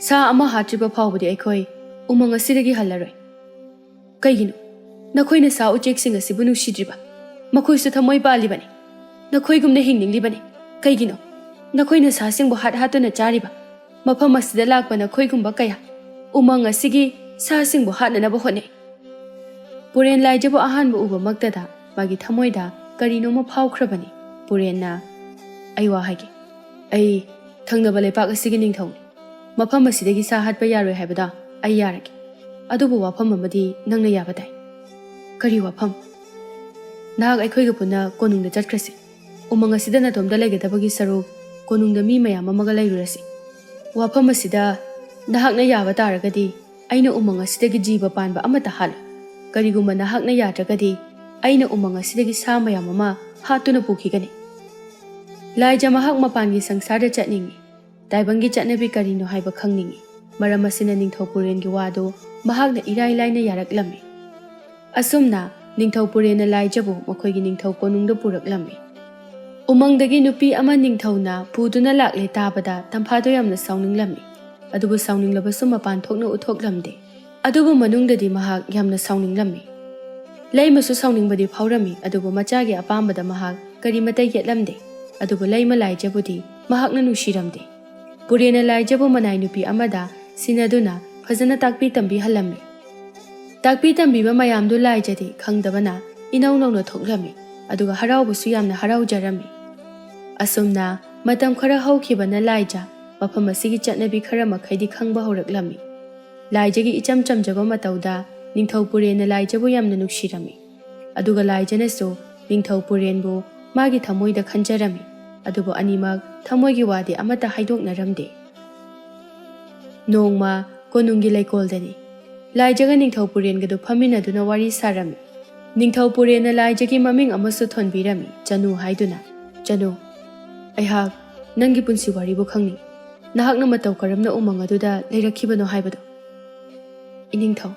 ꯁꯥ ꯑꯃ ꯍꯥꯠꯇ꯭ꯔꯤꯕ ꯐꯥꯎꯕꯗꯤ ꯑꯩꯈꯣꯏ ꯎꯃꯪ ꯑꯁꯤꯗꯒꯤ ꯍꯜꯂꯔꯣꯏ꯫ ꯀꯩꯒꯤꯅꯣ? ꯅꯈꯣꯏꯅ ꯁꯥ ꯎꯆꯦꯛꯁꯤꯡ ꯑꯁꯤꯕꯨ ꯅꯨꯡꯁꯤꯗ꯭ꯔꯤꯕ? ꯃꯈꯣꯏꯁꯨ ꯊꯃꯣꯏ ꯄꯥꯜꯂꯤꯕꯅꯤ꯫ ꯅꯈꯣꯏꯒꯨꯝꯅ ꯍꯤꯡꯅꯤꯡꯂꯤꯕꯅꯤ꯫ ꯀꯩꯒꯤꯅꯣ? ꯅꯈꯣꯏꯅ ꯁꯥꯁꯤꯡꯕꯨ ꯍꯥꯠ ꯍꯥꯠꯇꯨꯅ ꯆꯥꯔꯤꯕ? ꯃꯐꯝ ꯑꯁꯤꯗ ꯂꯥꯛꯄ ꯅꯈꯣꯏꯒꯨꯝꯕ ꯀꯌꯥ ꯎꯃꯪ ꯑꯁꯤꯒꯤ ꯁꯥꯁꯤꯡꯕꯨ ꯍꯥꯠꯅꯅꯕ ꯍꯣꯠꯅꯩ꯫" ꯄꯨꯔꯦꯟ ꯂꯥꯏꯖꯕꯨ ꯑꯍꯥꯟꯕ ꯎꯕꯃꯛꯇꯗ ꯃꯥꯒꯤ ꯊꯃꯣꯏꯗ ꯀꯔꯤꯅꯣꯃ ꯐꯥꯎꯈ꯭ꯔꯕꯅꯤ꯫ ꯄꯨꯔꯦꯟꯅ, "ꯑꯩ ꯋꯥ ꯍꯥꯏꯒꯦ꯫ ꯑꯩ ꯊꯪꯅꯕ ꯂꯩꯄꯥꯛ ꯑꯁꯤꯒꯤ ꯅꯤꯡꯊꯧꯅꯤ꯫ ꯃꯐꯝ ꯑꯁꯤꯗꯒꯤ ꯁꯥ ꯍꯥꯠꯄ ꯌꯥꯔꯣꯏ ꯍꯥꯏꯕꯗꯣ ꯑꯩ ꯌꯥꯔꯒꯦ꯫ ꯑꯗꯨꯕꯨ ꯋꯥꯐꯝ ꯑꯃꯗꯤ ꯅꯪꯅ ꯌꯥꯕ ꯇꯥꯏ꯫" "ꯀꯔꯤ ꯋꯥꯐꯝ?" "ꯅꯍꯥꯛ ꯑꯩꯈꯣꯏꯒ ꯄꯨꯟꯅ ꯀꯣꯅꯨꯡꯗ ꯆꯠꯈ꯭ꯔꯁꯤ꯫ ꯎꯃꯪ ꯑꯁꯤꯗ ꯅꯇꯣꯝꯇ ꯂꯩꯒꯗꯕꯒꯤ ꯁꯔꯨꯛ ꯀꯣꯅꯨꯡꯗ ꯃꯤ ꯃꯌꯥꯝ ꯑꯃꯒ ꯂꯩꯔꯨꯔꯁꯤ꯫ ꯋꯥꯐꯝ ꯑꯁꯤꯗ ꯅꯍꯥꯛꯅ ꯌꯥꯕ ꯇꯥꯔꯒꯗꯤ ꯑꯩꯅ ꯎꯃꯪ ꯑꯁꯤꯗꯒꯤ ꯖꯤꯕ ꯄꯥꯟꯕ ꯑꯃꯠꯇ ꯍꯥꯠꯂꯣꯏ꯫ ꯀꯔꯤꯒꯨꯝꯕ ꯅꯍꯥꯛꯅ ꯌꯥꯗ꯭ꯔꯒꯗꯤ ꯑꯩꯅ ꯎꯃꯪ ꯑꯁꯤꯗꯒꯤ ꯁꯥ ꯃꯌꯥꯝ ꯑꯃ ꯍꯥꯠꯇꯨꯅ ꯄꯨꯈꯤꯒꯅꯤ꯫" ꯂꯥꯏꯖ ꯃꯍꯥꯛ ꯃꯄꯥꯟꯒꯤ ꯁꯪꯁꯥꯔꯗ ꯆꯠꯅꯤꯡꯏ꯫ ꯇꯥꯏꯕꯪꯒꯤ ꯆꯠꯅꯕꯤ ꯀꯔꯤꯅꯣ ꯍꯥꯏꯕ ꯈꯪꯅꯤꯡꯏ꯫ ꯃꯔꯝ ꯑꯁꯤꯅ ꯅꯤꯡꯊꯧ ꯄꯨꯔꯦꯟꯒꯤ ꯋꯥꯗꯨ ꯃꯍꯥꯛꯅ ꯏꯔꯥꯏ ꯂꯥꯏꯅ ꯌꯥꯔꯛꯂꯝꯃꯤ꯫ ꯑꯁꯨꯝꯅ ꯅꯤꯡꯊꯧ ꯄꯨꯔꯦꯟꯅ ꯂꯥꯏꯖꯕꯨ ꯃꯈꯣꯏꯒꯤ ꯅꯤꯡꯊꯧ ꯀꯣꯅꯨꯡꯗ ꯄꯨꯔꯛꯂꯝꯃꯤ꯫ ꯎꯃꯪꯗꯒꯤ ꯅꯨꯄꯤ ꯑꯃ ꯅꯤꯡꯊꯧꯅ ꯄꯨꯗꯨꯅ ꯂꯥꯛꯂꯦ ꯇꯥꯕꯗ ꯇꯝꯐꯥꯗꯣ ꯌꯥꯝꯅ ꯁꯥꯎꯅꯤꯡꯂꯝꯃꯤ꯫ ꯑꯗꯨꯕꯨ ꯁꯥꯎꯅꯤꯡꯂꯕꯁꯨ ꯃꯄꯥꯟ ꯊꯣꯛꯅ ꯎꯠꯊꯣꯛꯂꯝꯗꯦ꯫ ꯑꯗꯨꯕꯨ ꯃꯅꯨꯡꯗꯗꯤ ꯃꯍꯥꯛ ꯌꯥꯝꯅ ꯁꯥꯎꯅꯤꯡꯂꯝꯃꯤ꯫ ꯂꯩꯃꯁꯨ ꯁꯥꯎꯅꯤꯡꯕꯗꯤ ꯐꯥꯎꯔꯝꯃꯤ, ꯑꯗꯨꯕꯨ ꯃꯆꯥꯒꯤ ꯑꯄꯥꯝꯕꯗ ꯃꯍꯥꯛ ꯀꯔꯤꯃꯇ ꯌꯦꯠꯂꯝꯗꯦ꯫ ꯑꯗꯨꯕꯨ ꯂꯩꯃ ꯂꯥꯏꯖꯕꯨꯗꯤ ꯃꯍꯥꯛꯅ ꯅꯨꯡꯁꯤꯔꯝꯗꯦ꯫ ꯄꯨꯔꯦꯟꯅ ꯂꯥꯏꯖꯕꯨ ꯃꯅꯥꯏ ꯅꯨꯄꯤ ꯑꯃꯗ ꯁꯤꯟꯅꯗꯨꯅ ꯐꯖꯅ ꯇꯥꯛꯄꯤ ꯇꯝꯕꯤꯍꯜꯂꯝꯃꯤ꯫ ꯇꯥꯛꯄꯤ ꯇꯝꯕꯤꯕ ꯃꯌꯥꯝꯗꯨ ꯂꯥꯏꯖꯗꯤ ꯈꯪꯗꯕꯅ ꯏꯅꯧ ꯅꯧꯅ ꯊꯣꯛꯂꯝꯃꯤ, ꯑꯗꯨꯒ ꯍꯔꯥꯎꯕꯁꯨ ꯌꯥꯝꯅ ꯍꯔꯥꯎꯖꯔꯝꯃꯤ꯫ ꯑꯁꯨꯝꯅ ꯃꯇꯝ ꯈꯔ ꯍꯧꯈꯤꯕꯅ ꯂꯥꯏꯖ ꯃꯐꯝ ꯑꯁꯤꯒꯤ ꯆꯠꯅꯕꯤ ꯈꯔ ꯃꯈꯩꯗꯤ ꯈꯪꯕ ꯍꯧꯔꯛꯂꯝꯃꯤ꯫ ꯂꯥꯏꯖꯒꯤ ꯏꯆꯝ ꯆꯝꯖꯕ ꯃꯇꯧꯗ ꯅꯤꯡꯊꯧ ꯄꯨꯔꯦꯟꯅ ꯂꯥꯏꯖꯕꯨ ꯌꯥꯝꯅ ꯅꯨꯡꯁꯤꯔꯝꯃꯤ꯫ ꯑꯗꯨꯒ ꯂꯥꯏꯖꯅꯁꯨ ꯅꯤꯡꯊꯧ ꯄꯨꯔꯦꯟꯕꯨ ꯃꯥꯒꯤ ꯊꯃꯣꯏꯗ ꯈꯟꯖꯔꯝꯃꯤ꯫ ꯑꯗꯨꯕꯨ ꯑꯅꯤꯃꯛ ꯊꯃꯣꯏꯒꯤ ꯋꯥꯗꯤ ꯑꯃꯠꯇ ꯍꯥꯏꯗꯣꯛꯅꯔꯝꯗꯦ꯫ ꯅꯣꯡꯃ ꯀꯣꯅꯨꯡꯒꯤ ꯂꯩꯀꯣꯜꯗꯅꯤ꯫ ꯂꯥꯏꯖꯒ ꯅꯤꯡꯊꯧ ꯄꯨꯔꯦꯟꯒꯗꯨ ꯐꯝꯃꯤꯟꯅꯗꯨꯅ ꯋꯥꯔꯤ ꯁꯥꯔꯝꯃꯤ꯫ ꯅꯤꯡꯊꯧ ꯄꯨꯔꯦꯟꯅ ꯂꯥꯏꯖꯒꯤ ꯃꯃꯤꯡ ꯑꯃꯁꯨ ꯊꯣꯟꯕꯤꯔꯝꯃꯤ, "ꯆꯅꯨ" ꯍꯥꯏꯗꯨꯅ꯫ "ꯆꯅꯨ, ꯑꯩꯍꯥꯛ ꯅꯪꯒꯤ ꯄꯨꯟꯁꯤ ꯋꯥꯔꯤꯕꯨ ꯈꯪꯅꯤꯡꯏ꯫ ꯅꯍꯥꯛꯅ ꯃꯇꯧ ꯀꯔꯝꯅ ꯎꯃꯪ ꯑꯗꯨꯗ ꯂꯩꯔꯛꯈꯤꯕꯅꯣ ꯍꯥꯏꯕꯗꯣ꯫ ꯏꯅꯤꯡꯊꯧ,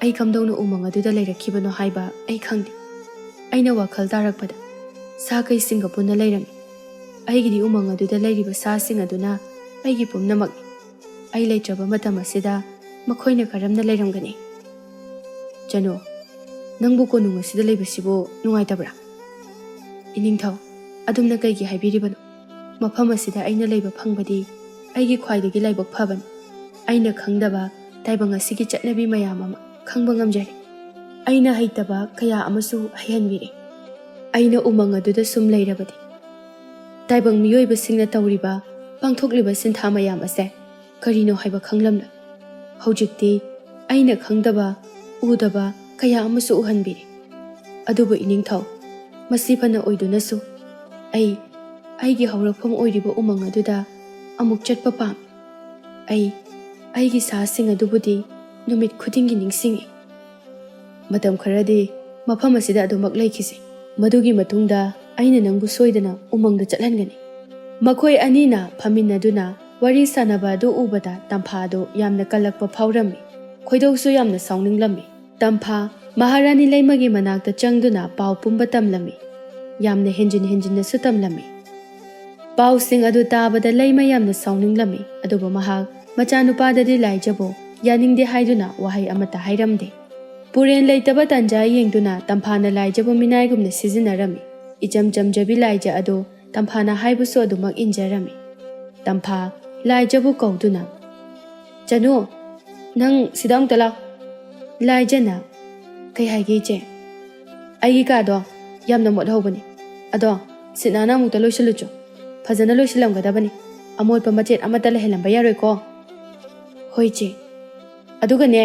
ꯑꯩ ꯀꯝꯗꯧꯅ ꯎꯃꯪ ꯑꯗꯨꯗ ꯂꯩꯔꯛꯈꯤꯕꯅꯣ ꯍꯥꯏꯕ ꯑꯩ ꯈꯪꯗꯦ꯫ ꯑꯩꯅ ꯋꯥꯈꯜ ꯇꯥꯔꯛꯄꯗ ꯁꯥ ꯀꯩꯁꯤꯡꯒ ꯄꯨꯟꯅ ꯂꯩꯔꯝꯃꯤ꯫ ꯑꯩꯒꯤꯗꯤ ꯎꯃꯪ ꯑꯗꯨꯗ ꯂꯩꯔꯤꯕ ꯁꯥꯁꯤꯡ ꯑꯗꯨꯅ ꯑꯩꯒꯤ ꯄꯨꯝꯅꯃꯛꯅꯤ꯫ ꯑꯩ ꯂꯩꯇ꯭ꯔꯕ ꯃꯇꯝ ꯑꯁꯤꯗ ꯃꯈꯣꯏꯅ ꯀꯔꯝꯅ ꯂꯩꯔꯝꯒꯅꯤ? ꯆꯅꯨ, ꯅꯪꯕꯨ ꯀꯣꯅꯨꯡ ꯑꯁꯤꯗ ꯂꯩꯕꯁꯤꯕꯨ ꯅꯨꯡꯉꯥꯏꯇꯕ꯭ꯔꯥ? ꯏꯅꯤꯡꯊꯧ, ꯑꯗꯨꯝꯅ ꯀꯩꯒꯤ ꯍꯥꯏꯕꯤꯔꯤꯕꯅꯣ? ꯃꯐꯝ ꯑꯁꯤꯗ ꯑꯩꯅ ꯂꯩꯕ ꯐꯪꯕꯗꯤ ꯑꯩꯒꯤ ꯈ꯭ꯋꯥꯏꯗꯒꯤ ꯂꯥꯏꯕꯛ ꯐꯕꯅꯤ꯫ ꯑꯩꯅ ꯈꯪꯗꯕ ꯇꯥꯏꯕꯪ ꯑꯁꯤꯒꯤ ꯆꯠꯅꯕꯤ ꯃꯌꯥꯝ ꯑꯃ ꯈꯪꯕ ꯉꯝꯖꯔꯦ꯫ ꯑꯩꯅ ꯍꯩꯇꯕ ꯀꯌꯥ ꯑꯃꯁꯨ ꯍꯩꯍꯟꯕꯤꯔꯦ꯫ ꯑꯩꯅ ꯎꯃꯪ ꯑꯗꯨꯗ ꯁꯨꯝ ꯂꯩꯔꯕꯗꯤ ꯇꯥꯏꯕꯪ ꯃꯤꯑꯣꯏꯕꯁꯤꯡꯅ ꯇꯧꯔꯤꯕ, ꯄꯥꯡꯊꯣꯛꯂꯤꯕ ꯁꯤꯟꯊꯥ ꯃꯌꯥꯝ ꯑꯁꯦ ꯀꯔꯤꯅꯣ ꯍꯥꯏꯕ ꯈꯪꯂꯝꯂꯣꯏ꯫ ꯍꯧꯖꯤꯛꯇꯤ ꯑꯩꯅ ꯈꯪꯗꯕ, ꯎꯗꯕ ꯀꯌꯥ ꯑꯃꯁꯨ ꯎꯍꯟꯕꯤꯔꯦ꯫ ꯑꯗꯨꯕꯨ ꯏꯅꯤꯡꯊꯧ, ꯃꯁꯤ ꯐꯅ ꯑꯣꯏꯗꯨꯅꯁꯨ ꯑꯩ ꯑꯩꯒꯤ ꯍꯧꯔꯛꯐꯝ ꯑꯣꯏꯔꯤꯕ ꯎꯃꯪ ꯑꯗꯨꯗ ꯑꯃꯨꯛ ꯆꯠꯄ ꯄꯥꯝꯃꯤ꯫ ꯑꯩ ꯑꯩꯒꯤ ꯁꯥꯁꯤꯡ ꯑꯗꯨꯕꯨꯗꯤ ꯅꯨꯃꯤꯠ ꯈꯨꯗꯤꯡꯒꯤ ꯅꯤꯡꯁꯤꯡꯏ꯫ ꯃꯇꯝ ꯈꯔꯗꯤ ꯃꯐꯝ ꯑꯁꯤꯗ ꯑꯗꯨꯃꯛ ꯂꯩꯈꯤꯁꯤ꯫ ꯃꯗꯨꯒꯤ ꯃꯇꯨꯡꯗ ꯑꯩꯅ ꯅꯪꯕꯨ ꯁꯣꯏꯗꯅ ꯎꯃꯪꯗ ꯆꯠꯍꯟꯒꯅꯤ꯫ ꯃꯈꯣꯏ ꯑꯅꯤꯅ ꯐꯝꯃꯤꯟꯅꯗꯨꯅ ꯋꯥꯔꯤ ꯁꯥꯟꯅꯕ ꯑꯗꯨ ꯎꯕꯗ ꯇꯝꯐꯥ ꯑꯗꯨ ꯌꯥꯝꯅ ꯀꯜꯂꯛꯄ ꯐꯥꯎꯔꯝꯃꯤ꯫ ꯈꯣꯏꯗꯧꯁꯨ ꯌꯥꯝꯅ ꯁꯥꯎꯅꯤꯡꯂꯝꯃꯤ꯫ ꯇꯝꯐꯥ ꯃꯍꯥꯔꯥꯅꯤ ꯂꯩꯃꯒꯤ ꯃꯅꯥꯛꯇ ꯆꯪꯗꯨꯅ ꯄꯥꯎ ꯄꯨꯝꯕ ꯇꯝꯂꯝꯃꯤ꯫ ꯌꯥꯝꯅ ꯍꯦꯟꯖꯤꯟ ꯍꯦꯟꯖꯤꯟꯅꯁꯨ ꯇꯝꯂꯝꯃꯤ꯫ ꯄꯥꯎꯁꯤꯡ ꯑꯗꯨ ꯇꯥꯕꯗ ꯂꯩꯃ ꯌꯥꯝꯅ ꯁꯥꯎꯅꯤꯡꯂꯝꯃꯤ, ꯑꯗꯨꯕꯨ ꯃꯍꯥꯛ ꯃꯆꯥꯅꯨꯄꯥꯗꯗꯤ ꯂꯥꯏꯖꯕꯨ ꯌꯥꯅꯤꯡꯗꯦ ꯍꯥꯏꯗꯨꯅ ꯋꯥꯍꯩ ꯑꯃꯠꯇ ꯍꯥꯏꯔꯝꯗꯦ꯫ ꯄꯨꯔꯦꯟ ꯂꯩꯇꯕ ꯇꯥꯟꯖꯥ ꯌꯦꯡꯗꯨꯅ ꯇꯝꯐꯥꯅ ꯂꯥꯏꯖꯕꯨ ꯃꯤꯅꯥꯏꯒꯨꯝꯅ ꯁꯤꯖꯤꯟꯅꯔꯝꯃꯤ꯫ ꯏꯆꯝ ꯆꯝꯖꯕꯤ ꯂꯥꯏꯖ ꯑꯗꯨ ꯇꯝꯐꯥꯅ ꯍꯥꯏꯕꯁꯨ ꯑꯗꯨꯃꯛ ꯏꯟꯖꯔꯝꯃꯤ꯫ ꯇꯝꯐꯥ ꯂꯥꯏꯖꯕꯨ ꯀꯧꯗꯨꯅ, "ꯆꯅꯨ, ꯅꯪ ꯁꯤꯗ ꯑꯃꯨꯛꯇ ꯂꯥꯎ꯫" ꯂꯥꯏꯖꯅ, "ꯀꯩ ꯍꯥꯏꯒꯦ, ꯏꯆꯦ?" "ꯑꯩꯒꯤ ꯀꯥꯗꯣ ꯌꯥꯝꯅ ꯃꯣꯠꯍꯧꯕꯅꯤ꯫ ꯑꯗꯣ ꯁꯤꯠ ꯅꯥꯟꯅ ꯑꯃꯨꯛꯇ ꯂꯣꯏꯁꯤꯜꯂꯨꯆꯣ꯫ ꯐꯖꯅ ꯂꯣꯏꯁꯤꯜꯂꯝꯒꯗꯕꯅꯤ꯫ ꯑꯃꯣꯠꯄ ꯃꯆꯦꯠ ꯑꯃꯠꯇ ꯂꯩꯍꯜꯂꯝꯕ ꯌꯥꯔꯣꯏꯀꯣ꯫" "ꯍꯣꯏ, ꯏꯆꯦ꯫ ꯑꯗꯨꯒꯅꯦ,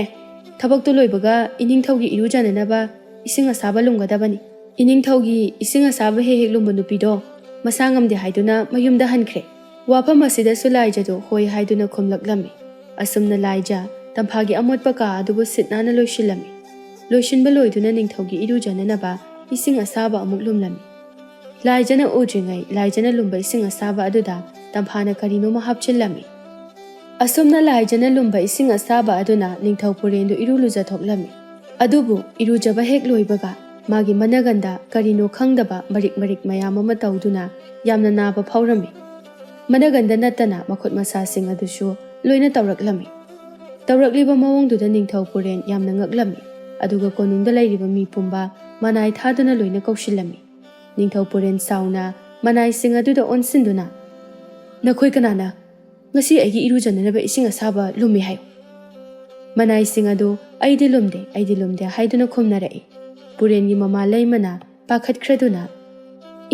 ꯊꯕꯛꯇꯨ ꯂꯣꯏꯕꯒ ꯏꯅꯤꯡꯊꯧꯒꯤ ꯏꯔꯨꯖꯅꯅꯕ ꯏꯁꯤꯡ ꯑꯁꯥꯕ ꯂꯨꯝꯒꯗꯕꯅꯤ꯫ ꯏꯅꯤꯡꯊꯧꯒꯤ ꯏꯁꯤꯡ ꯑꯁꯥꯕ ꯍꯦꯛ ꯍꯦꯛ ꯂꯨꯝꯕ ꯅꯨꯄꯤꯗꯣ ꯃꯁꯥ ꯉꯝꯗꯦ ꯍꯥꯏꯗꯨꯅ ꯃꯌꯨꯝꯗ ꯍꯟꯈ꯭ꯔꯦ꯫" ꯋꯥꯐꯝ ꯑꯁꯤꯗꯁꯨ ꯂꯥꯏꯖꯗꯨ ꯍꯣꯏ ꯍꯥꯏꯗꯨꯅ ꯈꯨꯝꯂꯛꯂꯝꯃꯤ꯫ ꯑꯁꯨꯝꯅ ꯂꯥꯏꯖ ꯇꯝꯐꯥꯒꯤ ꯑꯃꯣꯠꯄ ꯀꯥ ꯑꯗꯨꯕꯨ ꯁꯤꯠ ꯅꯥꯟꯅ ꯂꯣꯏꯁꯤꯜꯂꯝꯃꯤ꯫ ꯂꯣꯏꯁꯤꯟꯕ ꯂꯣꯏꯗꯨꯅ ꯅꯤꯡꯊꯧꯒꯤ ꯏꯔꯨꯖꯅꯅꯕ ꯏꯁꯤꯡ ꯑꯁꯥꯕ ꯑꯃꯨꯛ ꯂꯨꯝꯂꯝꯃꯤ꯫ ꯂꯥꯏꯖꯅ ꯎꯗ꯭ꯔꯤꯉꯩ ꯂꯥꯏꯖꯅ ꯂꯨꯝꯕ ꯏꯁꯤꯡ ꯑꯁꯥꯕ ꯑꯗꯨꯗ ꯇꯝꯐꯥꯅ ꯀꯔꯤꯅꯣꯃ ꯍꯥꯞꯆꯤꯜꯂꯝꯃꯤ꯫ ꯑꯁꯨꯝꯅ ꯂꯥꯏꯖꯅ ꯂꯨꯝꯕ ꯏꯁꯤꯡ ꯑꯁꯥꯕ ꯑꯗꯨꯅ ꯅꯤꯡꯊꯧ ꯄꯨꯔꯦꯟꯗꯨ ꯏꯔꯨ ꯂꯨꯖꯊꯣꯛꯂꯝꯃꯤ꯫ ꯑꯗꯨꯕꯨ ꯏꯔꯨꯖꯕ ꯍꯦꯛ ꯂꯣꯏꯕꯒ ꯃꯥꯒꯤ ꯃꯅꯒꯟꯗ ꯀꯔꯤꯅꯣ ꯈꯪꯗꯕ ꯃꯔꯤꯛ ꯃꯔꯤꯛ ꯃꯌꯥꯝ ꯑꯃ ꯇꯧꯗꯨꯅ ꯌꯥꯝꯅ ꯅꯥꯕ ꯐꯥꯎꯔꯝꯃꯤ꯫ ꯃꯅꯒꯟꯗ ꯅꯠꯇꯅ ꯃꯈꯨꯠ ꯃꯁꯥꯁꯤꯡ ꯑꯗꯨꯁꯨ ꯂꯣꯏꯅ ꯇꯧꯔꯛꯂꯝꯃꯤ꯫ ꯇꯧꯔꯛꯂꯤꯕ ꯃꯑꯣꯡꯗꯨꯗ ꯅꯤꯡꯊꯧ ꯄꯨꯔꯦꯟ ꯌꯥꯝꯅ ꯉꯛꯂꯝꯃꯤ꯫ ꯑꯗꯨꯒ ꯀꯣꯅꯨꯡꯗ ꯂꯩꯔꯤꯕ ꯃꯤ ꯄꯨꯝꯕ ꯃꯅꯥꯏ ꯊꯥꯗꯨꯅ ꯂꯣꯏꯅ ꯀꯧꯁꯤꯜꯂꯝꯃꯤ꯫ ꯅꯤꯡꯊꯧ ꯄꯨꯔꯦꯟ ꯁꯥꯎꯅ ꯃꯅꯥꯏꯁꯤꯡ ꯑꯗꯨꯗ ꯑꯣꯟꯁꯤꯟꯗꯨꯅ, "ꯅꯈꯣꯏ ꯀꯅꯥꯅ ꯉꯁꯤ ꯑꯩꯒꯤ ꯏꯔꯨꯖꯅꯅꯕ ꯏꯁꯤꯡ ꯑꯁꯥꯕ ꯂꯨꯝꯃꯤ ꯍꯥꯏꯌꯨ?" ꯃꯅꯥꯏꯁꯤꯡ ꯑꯗꯨ, "ꯑꯩꯗꯤ ꯂꯨꯝꯗꯦ, ꯑꯩꯗꯤ ꯂꯨꯝꯗꯦ" ꯍꯥꯏꯗꯨꯅ ꯈꯨꯝꯅꯔꯛꯏ꯫ ꯄꯨꯔꯦꯟꯒꯤ ꯃꯃꯥ ꯂꯩꯃꯅ ꯄꯥꯈꯠꯈ꯭ꯔꯗꯨꯅ,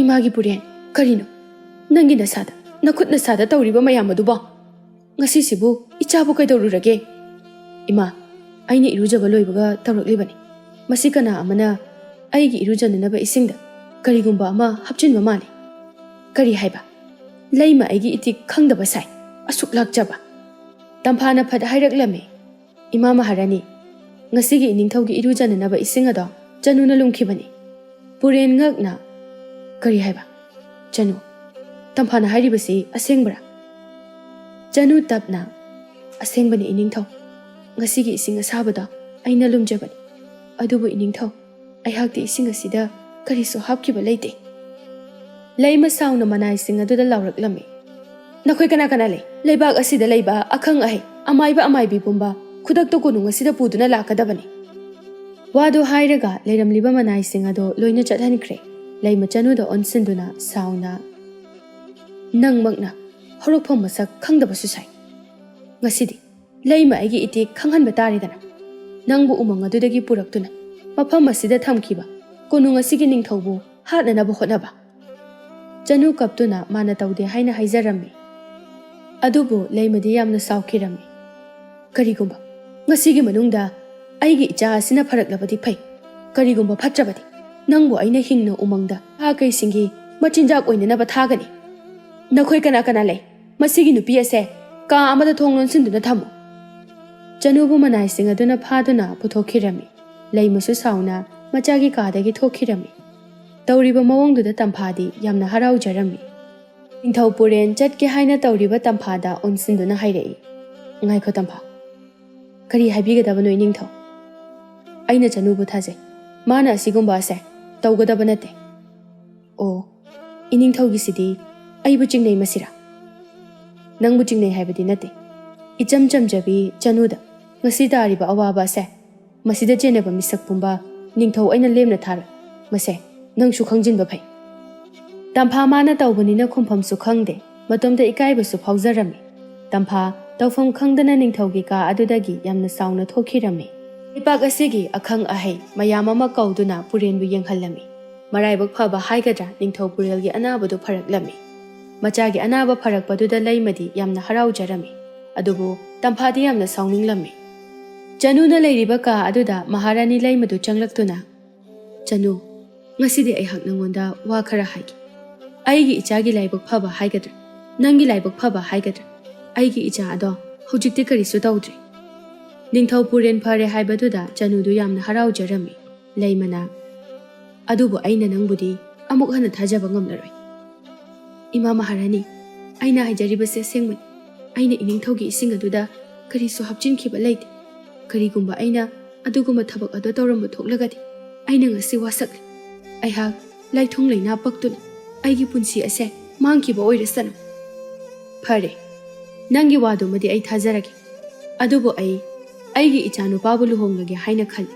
"ꯏꯃꯥꯒꯤ ꯄꯨꯔꯦꯟ, ꯀꯔꯤꯅꯣ? ꯅꯪꯒꯤ ꯅꯁꯥꯗ, ꯅꯈꯨꯠ ꯅꯁꯥꯗ ꯇꯧꯔꯤꯕ ꯃꯌꯥꯝ ꯑꯗꯨꯕꯣ? ꯉꯁꯤꯁꯤꯕꯨ ꯏꯆꯥꯕꯨ ꯀꯩꯗꯧꯔꯨꯔꯒꯦ?" "ꯏꯃꯥ, ꯑꯩꯅ ꯏꯔꯨꯖꯕ ꯂꯣꯏꯕꯒ ꯇꯧꯔꯛꯂꯤꯕꯅꯤ꯫ ꯃꯁꯤ ꯀꯅꯥ ꯑꯃꯅ ꯑꯩꯒꯤ ꯏꯔꯨꯖꯅꯅꯕ ꯏꯁꯤꯡꯗ ꯀꯔꯤꯒꯨꯝꯕ ꯑꯃ ꯍꯥꯞꯆꯤꯟꯕ ꯃꯥꯜꯂꯤ꯫" "ꯀꯔꯤ ꯍꯥꯏꯕ? ꯂꯩꯃ ꯑꯩꯒꯤ ꯏꯇꯤꯛ ꯈꯪꯗꯕ ꯁꯥꯏ꯫ ꯑꯁꯨꯛ ꯂꯥꯛꯆꯕ!" ꯇꯝꯐꯥꯅ ꯐꯠ ꯍꯥꯏꯔꯛꯂꯝꯃꯤ, "ꯏꯃꯥ ꯃꯍꯥꯔꯥꯅꯤ, ꯉꯁꯤꯒꯤ ꯏꯅꯤꯡꯊꯧꯒꯤ ꯏꯔꯨꯖꯅꯅꯕ ꯏꯁꯤꯡ ꯑꯗꯣ ꯆꯅꯨꯅ ꯂꯨꯝꯈꯤꯕꯅꯤ꯫" ꯄꯨꯔꯦꯟ ꯉꯛꯅ, "ꯀꯔꯤ ꯍꯥꯏꯕ? ꯆꯅꯨ? ꯇꯝꯐꯥꯅ ꯍꯥꯏꯔꯤꯕꯁꯤ ꯑꯁꯦꯡꯕꯔꯥ?" ꯆꯅꯨ ꯇꯞꯅ, "ꯑꯁꯦꯡꯕꯅꯤ ꯏꯅꯤꯡꯊꯧ꯫ ꯉꯁꯤꯒꯤ ꯏꯁꯤꯡ ꯑꯁꯥꯕꯗꯣ ꯑꯩꯅ ꯂꯨꯝꯖꯕꯅꯤ꯫ ꯑꯗꯨꯕꯨ ꯏꯅꯤꯡꯊꯧ, ꯑꯩꯍꯥꯛꯇꯤ ꯏꯁꯤꯡ ꯑꯁꯤꯗ ꯀꯔꯤꯁꯨ ꯍꯥꯞꯈꯤꯕ ꯂꯩꯇꯦ꯫" ꯂꯩꯃ ꯁꯥꯎꯅ ꯃꯅꯥꯏꯁꯤꯡ ꯑꯗꯨꯗ ꯂꯥꯎꯔꯛꯂꯝꯃꯤ, "ꯅꯈꯣꯏ ꯀꯅꯥ ꯀꯅꯥ ꯂꯩ? ꯂꯩꯕꯥꯛ ꯑꯁꯤꯗ ꯂꯩꯕ ꯑꯈꯪ ꯑꯍꯩ, ꯑꯃꯥꯏꯕ ꯑꯃꯥꯏꯕꯤ ꯄꯨꯝꯕ ꯈꯨꯗꯛꯇ ꯀꯣꯅꯨꯡ ꯑꯁꯤꯗ ꯄꯨꯗꯨꯅ ꯂꯥꯛꯀꯗꯕꯅꯤ꯫" ꯋꯥꯗꯨ ꯍꯥꯏꯔꯒ ꯂꯩꯔꯝꯂꯤꯕ ꯃꯅꯥꯏꯁꯤꯡ ꯑꯗꯨ ꯂꯣꯏꯅ ꯆꯠꯍꯟꯈ꯭ꯔꯦ꯫ ꯂꯩꯃ ꯆꯅꯨꯗ ꯑꯣꯟꯁꯤꯟꯗꯨꯅ ꯁꯥꯎꯅ, "ꯅꯪꯃꯛꯅ ꯍꯧꯔꯛꯐꯝ ꯃꯁꯛ ꯈꯪꯗꯕꯁꯨ ꯁꯥꯏ꯫ ꯉꯁꯤꯗꯤ ꯂꯩꯃ ꯑꯩꯒꯤ ꯏꯇꯤꯛ ꯈꯪꯍꯟꯕ ꯇꯥꯔꯦꯗꯅ꯫ ꯅꯪꯕꯨ ꯎꯃꯪ ꯑꯗꯨꯗꯒꯤ ꯄꯨꯔꯛꯇꯨꯅ ꯃꯐꯝ ꯑꯁꯤꯗ ꯊꯝꯈꯤꯕ ꯀꯣꯅꯨꯡ ꯑꯁꯤꯒꯤ ꯅꯤꯡꯊꯧꯕꯨ ꯍꯥꯠꯅꯅꯕ ꯍꯣꯠꯅꯕ꯫" ꯆꯅꯨ ꯀꯞꯇꯨꯅ ꯃꯥꯅ ꯇꯧꯗꯦ ꯍꯥꯏꯅ ꯍꯥꯏꯖꯔꯝꯃꯤ꯫ ꯑꯗꯨꯕꯨ ꯂꯩꯃꯗꯤ ꯌꯥꯝꯅ ꯁꯥꯎꯈꯤꯔꯝꯃꯤ꯫ "ꯀꯔꯤꯒꯨꯝꯕ ꯉꯁꯤꯒꯤ ꯃꯅꯨꯡꯗ ꯑꯩꯒꯤ ꯏꯆꯥ ꯑꯁꯤꯅ ꯐꯔꯛꯂꯕꯗꯤ ꯐꯩ꯫ ꯀꯔꯤꯒꯨꯝꯕ ꯐꯠꯇ꯭ꯔꯕꯗꯤ ꯅꯪꯕꯨ ꯑꯩꯅ ꯍꯤꯡꯅ ꯎꯃꯪꯗ ꯁꯥ ꯀꯩꯁꯤꯡꯒꯤ ꯃꯆꯤꯟꯖꯥꯛ ꯑꯣꯏꯅꯅꯕ ꯊꯥꯒꯅꯤ꯫ ꯅꯈꯣꯏ ꯀꯅꯥ ꯀꯅꯥ ꯂꯩ? ꯃꯁꯤꯒꯤ ꯅꯨꯄꯤ ꯑꯁꯦ ꯀꯥ ꯑꯃꯗ ꯊꯣꯡ ꯂꯣꯟꯁꯤꯟꯗꯨꯅ ꯊꯝꯃꯨ꯫" ꯆꯅꯨꯕꯨ ꯃꯅꯥꯏꯁꯤꯡ ꯑꯗꯨꯅ ꯐꯥꯗꯨꯅ ꯄꯨꯊꯣꯛꯈꯤꯔꯝꯃꯤ꯫ ꯂꯩꯃꯁꯨ ꯁꯥꯎꯅ ꯃꯆꯥꯒꯤ ꯀꯥꯗꯒꯤ ꯊꯣꯛꯈꯤꯔꯝꯃꯤ꯫ ꯇꯧꯔꯤꯕ ꯃꯑꯣꯡꯗꯨꯗ ꯇꯝꯐꯥꯗꯤ ꯌꯥꯝꯅ ꯍꯔꯥꯎꯖꯔꯝꯃꯤ꯫ ꯅꯤꯡꯊꯧ ꯄꯨꯔꯦꯟ ꯆꯠꯀꯦ ꯍꯥꯏꯅ ꯇꯧꯔꯤꯕ ꯇꯝꯐꯥꯗ ꯑꯣꯟꯁꯤꯟꯗꯨꯅ ꯍꯥꯏꯔꯛꯏ, "ꯉꯥꯏꯈꯣ ꯇꯝꯐꯥ, ꯀꯔꯤ ꯍꯥꯏꯕꯤꯒꯗꯕꯅꯣ ꯏꯅꯤꯡꯊꯧ? ꯑꯩꯅ ꯆꯅꯨꯕꯨ ꯊꯥꯖꯩ꯫ ꯃꯥꯅ ꯑꯁꯤꯒꯨꯝꯕ ꯑꯁꯦ ꯇꯧꯒꯗꯕ ꯅꯠꯇꯦ꯫" "ꯑꯣ, ꯏꯅꯤꯡꯊꯧꯒꯤꯁꯤꯗꯤ ꯑꯩꯕꯨ ꯆꯤꯡꯅꯩ ꯃꯁꯤꯔꯥ?" "ꯅꯪꯕꯨ ꯆꯤꯡꯅꯩ ꯍꯥꯏꯕꯗꯤ ꯅꯠꯇꯦ꯫ ꯏꯆꯝ ꯆꯝꯖꯕꯤ ꯆꯅꯨꯗ ꯉꯁꯤ ꯇꯥꯔꯤꯕ ꯑꯋꯥꯕ ꯑꯁꯦ ꯃꯁꯤꯗ ꯆꯦꯟꯅꯕ ꯃꯤꯁꯛ ꯄꯨꯝꯕ ꯅꯤꯡꯊꯧ ꯑꯩꯅ ꯂꯦꯝꯅ ꯊꯥꯔꯣꯏ꯫ ꯃꯁꯦ ꯅꯪꯁꯨ ꯈꯪꯖꯤꯟꯕ ꯐꯩ꯫" ꯇꯝꯐꯥ ꯃꯥꯅ ꯇꯧꯕꯅꯤꯅ ꯈꯨꯝꯐꯝꯁꯨ ꯈꯪꯗꯦ, ꯃꯇꯣꯝꯇ ꯏꯀꯥꯏꯕꯁꯨ ꯐꯥꯎꯖꯔꯝꯃꯤ꯫ ꯇꯝꯐꯥ ꯇꯧꯐꯝ ꯈꯪꯗꯅ ꯅꯤꯡꯊꯧꯒꯤ ꯀꯥ ꯑꯗꯨꯗꯒꯤ ꯌꯥꯝꯅ ꯁꯥꯎꯅ ꯊꯣꯛꯈꯤꯔꯝꯃꯤ꯫ ꯂꯩꯄꯥꯛ ꯑꯁꯤꯒꯤ ꯑꯈꯪ ꯑꯍꯩ ꯃꯌꯥꯝ ꯑꯃ ꯀꯧꯗꯨꯅ ꯄꯨꯔꯦꯟꯕꯨ ꯌꯦꯡꯍꯜꯂꯝꯃꯤ꯫ ꯃꯔꯥꯏꯕꯛ ꯐꯕ ꯍꯥꯏꯒꯗ꯭ꯔꯥ, ꯅꯤꯡꯊꯧ ꯄꯨꯔꯦꯜꯒꯤ ꯑꯅꯥꯕꯗꯨ ꯐꯔꯛꯂꯝꯃꯤ꯫ ꯃꯆꯥꯒꯤ ꯑꯅꯥꯕ ꯐꯔꯛꯄꯗꯨꯗ ꯂꯩꯃꯗꯤ ꯌꯥꯝꯅ ꯍꯔꯥꯎꯖꯔꯝꯃꯤ꯫ ꯑꯗꯨꯕꯨ ꯇꯝꯐꯥꯗꯤ ꯌꯥꯝꯅ ꯁꯥꯎꯅꯤꯡꯂꯝꯃꯤ꯫ ꯆꯅꯨꯅ ꯂꯩꯔꯤꯕ ꯀꯥ ꯑꯗꯨꯗ ꯃꯍꯥꯔꯥꯅꯤ ꯂꯩꯃꯗꯨ ꯆꯪꯂꯛꯇꯨꯅ, "ꯆꯅꯨ, ꯉꯁꯤꯗꯤ ꯑꯩꯍꯥꯛ ꯅꯪꯉꯣꯟꯗ ꯋꯥ ꯈꯔ ꯍꯥꯏꯒꯦ꯫ ꯑꯩꯒꯤ ꯏꯆꯥꯒꯤ ꯂꯥꯏꯕꯛ ꯐꯕ ꯍꯥꯏꯒꯗ꯭ꯔꯥ, ꯅꯪꯒꯤ ꯂꯥꯏꯕꯛ ꯐꯕ ꯍꯥꯏꯒꯗ꯭ꯔꯥ, ꯑꯩꯒꯤ ꯏꯆꯥ ꯑꯗꯣ ꯍꯧꯖꯤꯛꯇꯤ ꯀꯔꯤꯁꯨ ꯇꯧꯗ꯭ꯔꯦ꯫" ꯅꯤꯡꯊꯧ ꯄꯨꯔꯦꯟ ꯐꯔꯦ ꯍꯥꯏꯕꯗꯨꯗ ꯆꯅꯨꯗꯨ ꯌꯥꯝꯅ ꯍꯔꯥꯎꯖꯔꯝꯃꯤ꯫ ꯂꯩꯃꯅ, "ꯑꯗꯨꯕꯨ ꯑꯩꯅ ꯅꯪꯕꯨꯗꯤ ꯑꯃꯨꯛ ꯍꯟꯅ ꯊꯥꯖꯕ ꯉꯝꯂꯔꯣꯏ꯫" "ꯏꯃꯥ ꯃꯍꯥꯔꯥꯅꯤ, ꯑꯩꯅ ꯍꯥꯏꯖꯔꯤꯕꯁꯦ ꯑꯁꯦꯡꯕꯅꯤ꯫ ꯑꯩꯅ ꯏꯅꯤꯡꯊꯧꯒꯤ ꯏꯁꯤꯡ ꯑꯗꯨꯗ ꯀꯔꯤꯁꯨ ꯍꯥꯞꯆꯤꯟꯈꯤꯕ ꯂꯩꯇꯦ꯫ ꯀꯔꯤꯒꯨꯝꯕ ꯑꯩꯅ ꯑꯗꯨꯒꯨꯝꯕ ꯊꯕꯛ ꯑꯗꯨ ꯇꯧꯔꯝꯕ ꯊꯣꯛꯂꯒꯗꯤ ꯑꯩꯅ ꯉꯁꯤ ꯋꯥꯁꯛꯂꯦ꯫ ꯑꯩꯍꯥꯛ ꯂꯥꯏꯊꯨꯡ ꯂꯩꯅꯥ ꯄꯛꯇꯨꯅ ꯑꯩꯒꯤ ꯄꯨꯟꯁꯤ ꯑꯁꯦ ꯃꯥꯡꯈꯤꯕ ꯑꯣꯏꯔꯁꯅꯨ꯫" "ꯐꯔꯦ, ꯅꯪꯒꯤ ꯋꯥꯗꯨꯃꯗꯤ ꯑꯩ ꯊꯥꯖꯔꯒꯦ꯫ ꯑꯗꯨꯕꯨ ꯑꯩ ꯑꯩꯒꯤ ꯏꯆꯥ ꯅꯨꯄꯥꯕꯨ ꯂꯨꯍꯣꯡꯂꯒꯦ ꯍꯥꯏꯅ ꯈꯜꯂꯤ꯫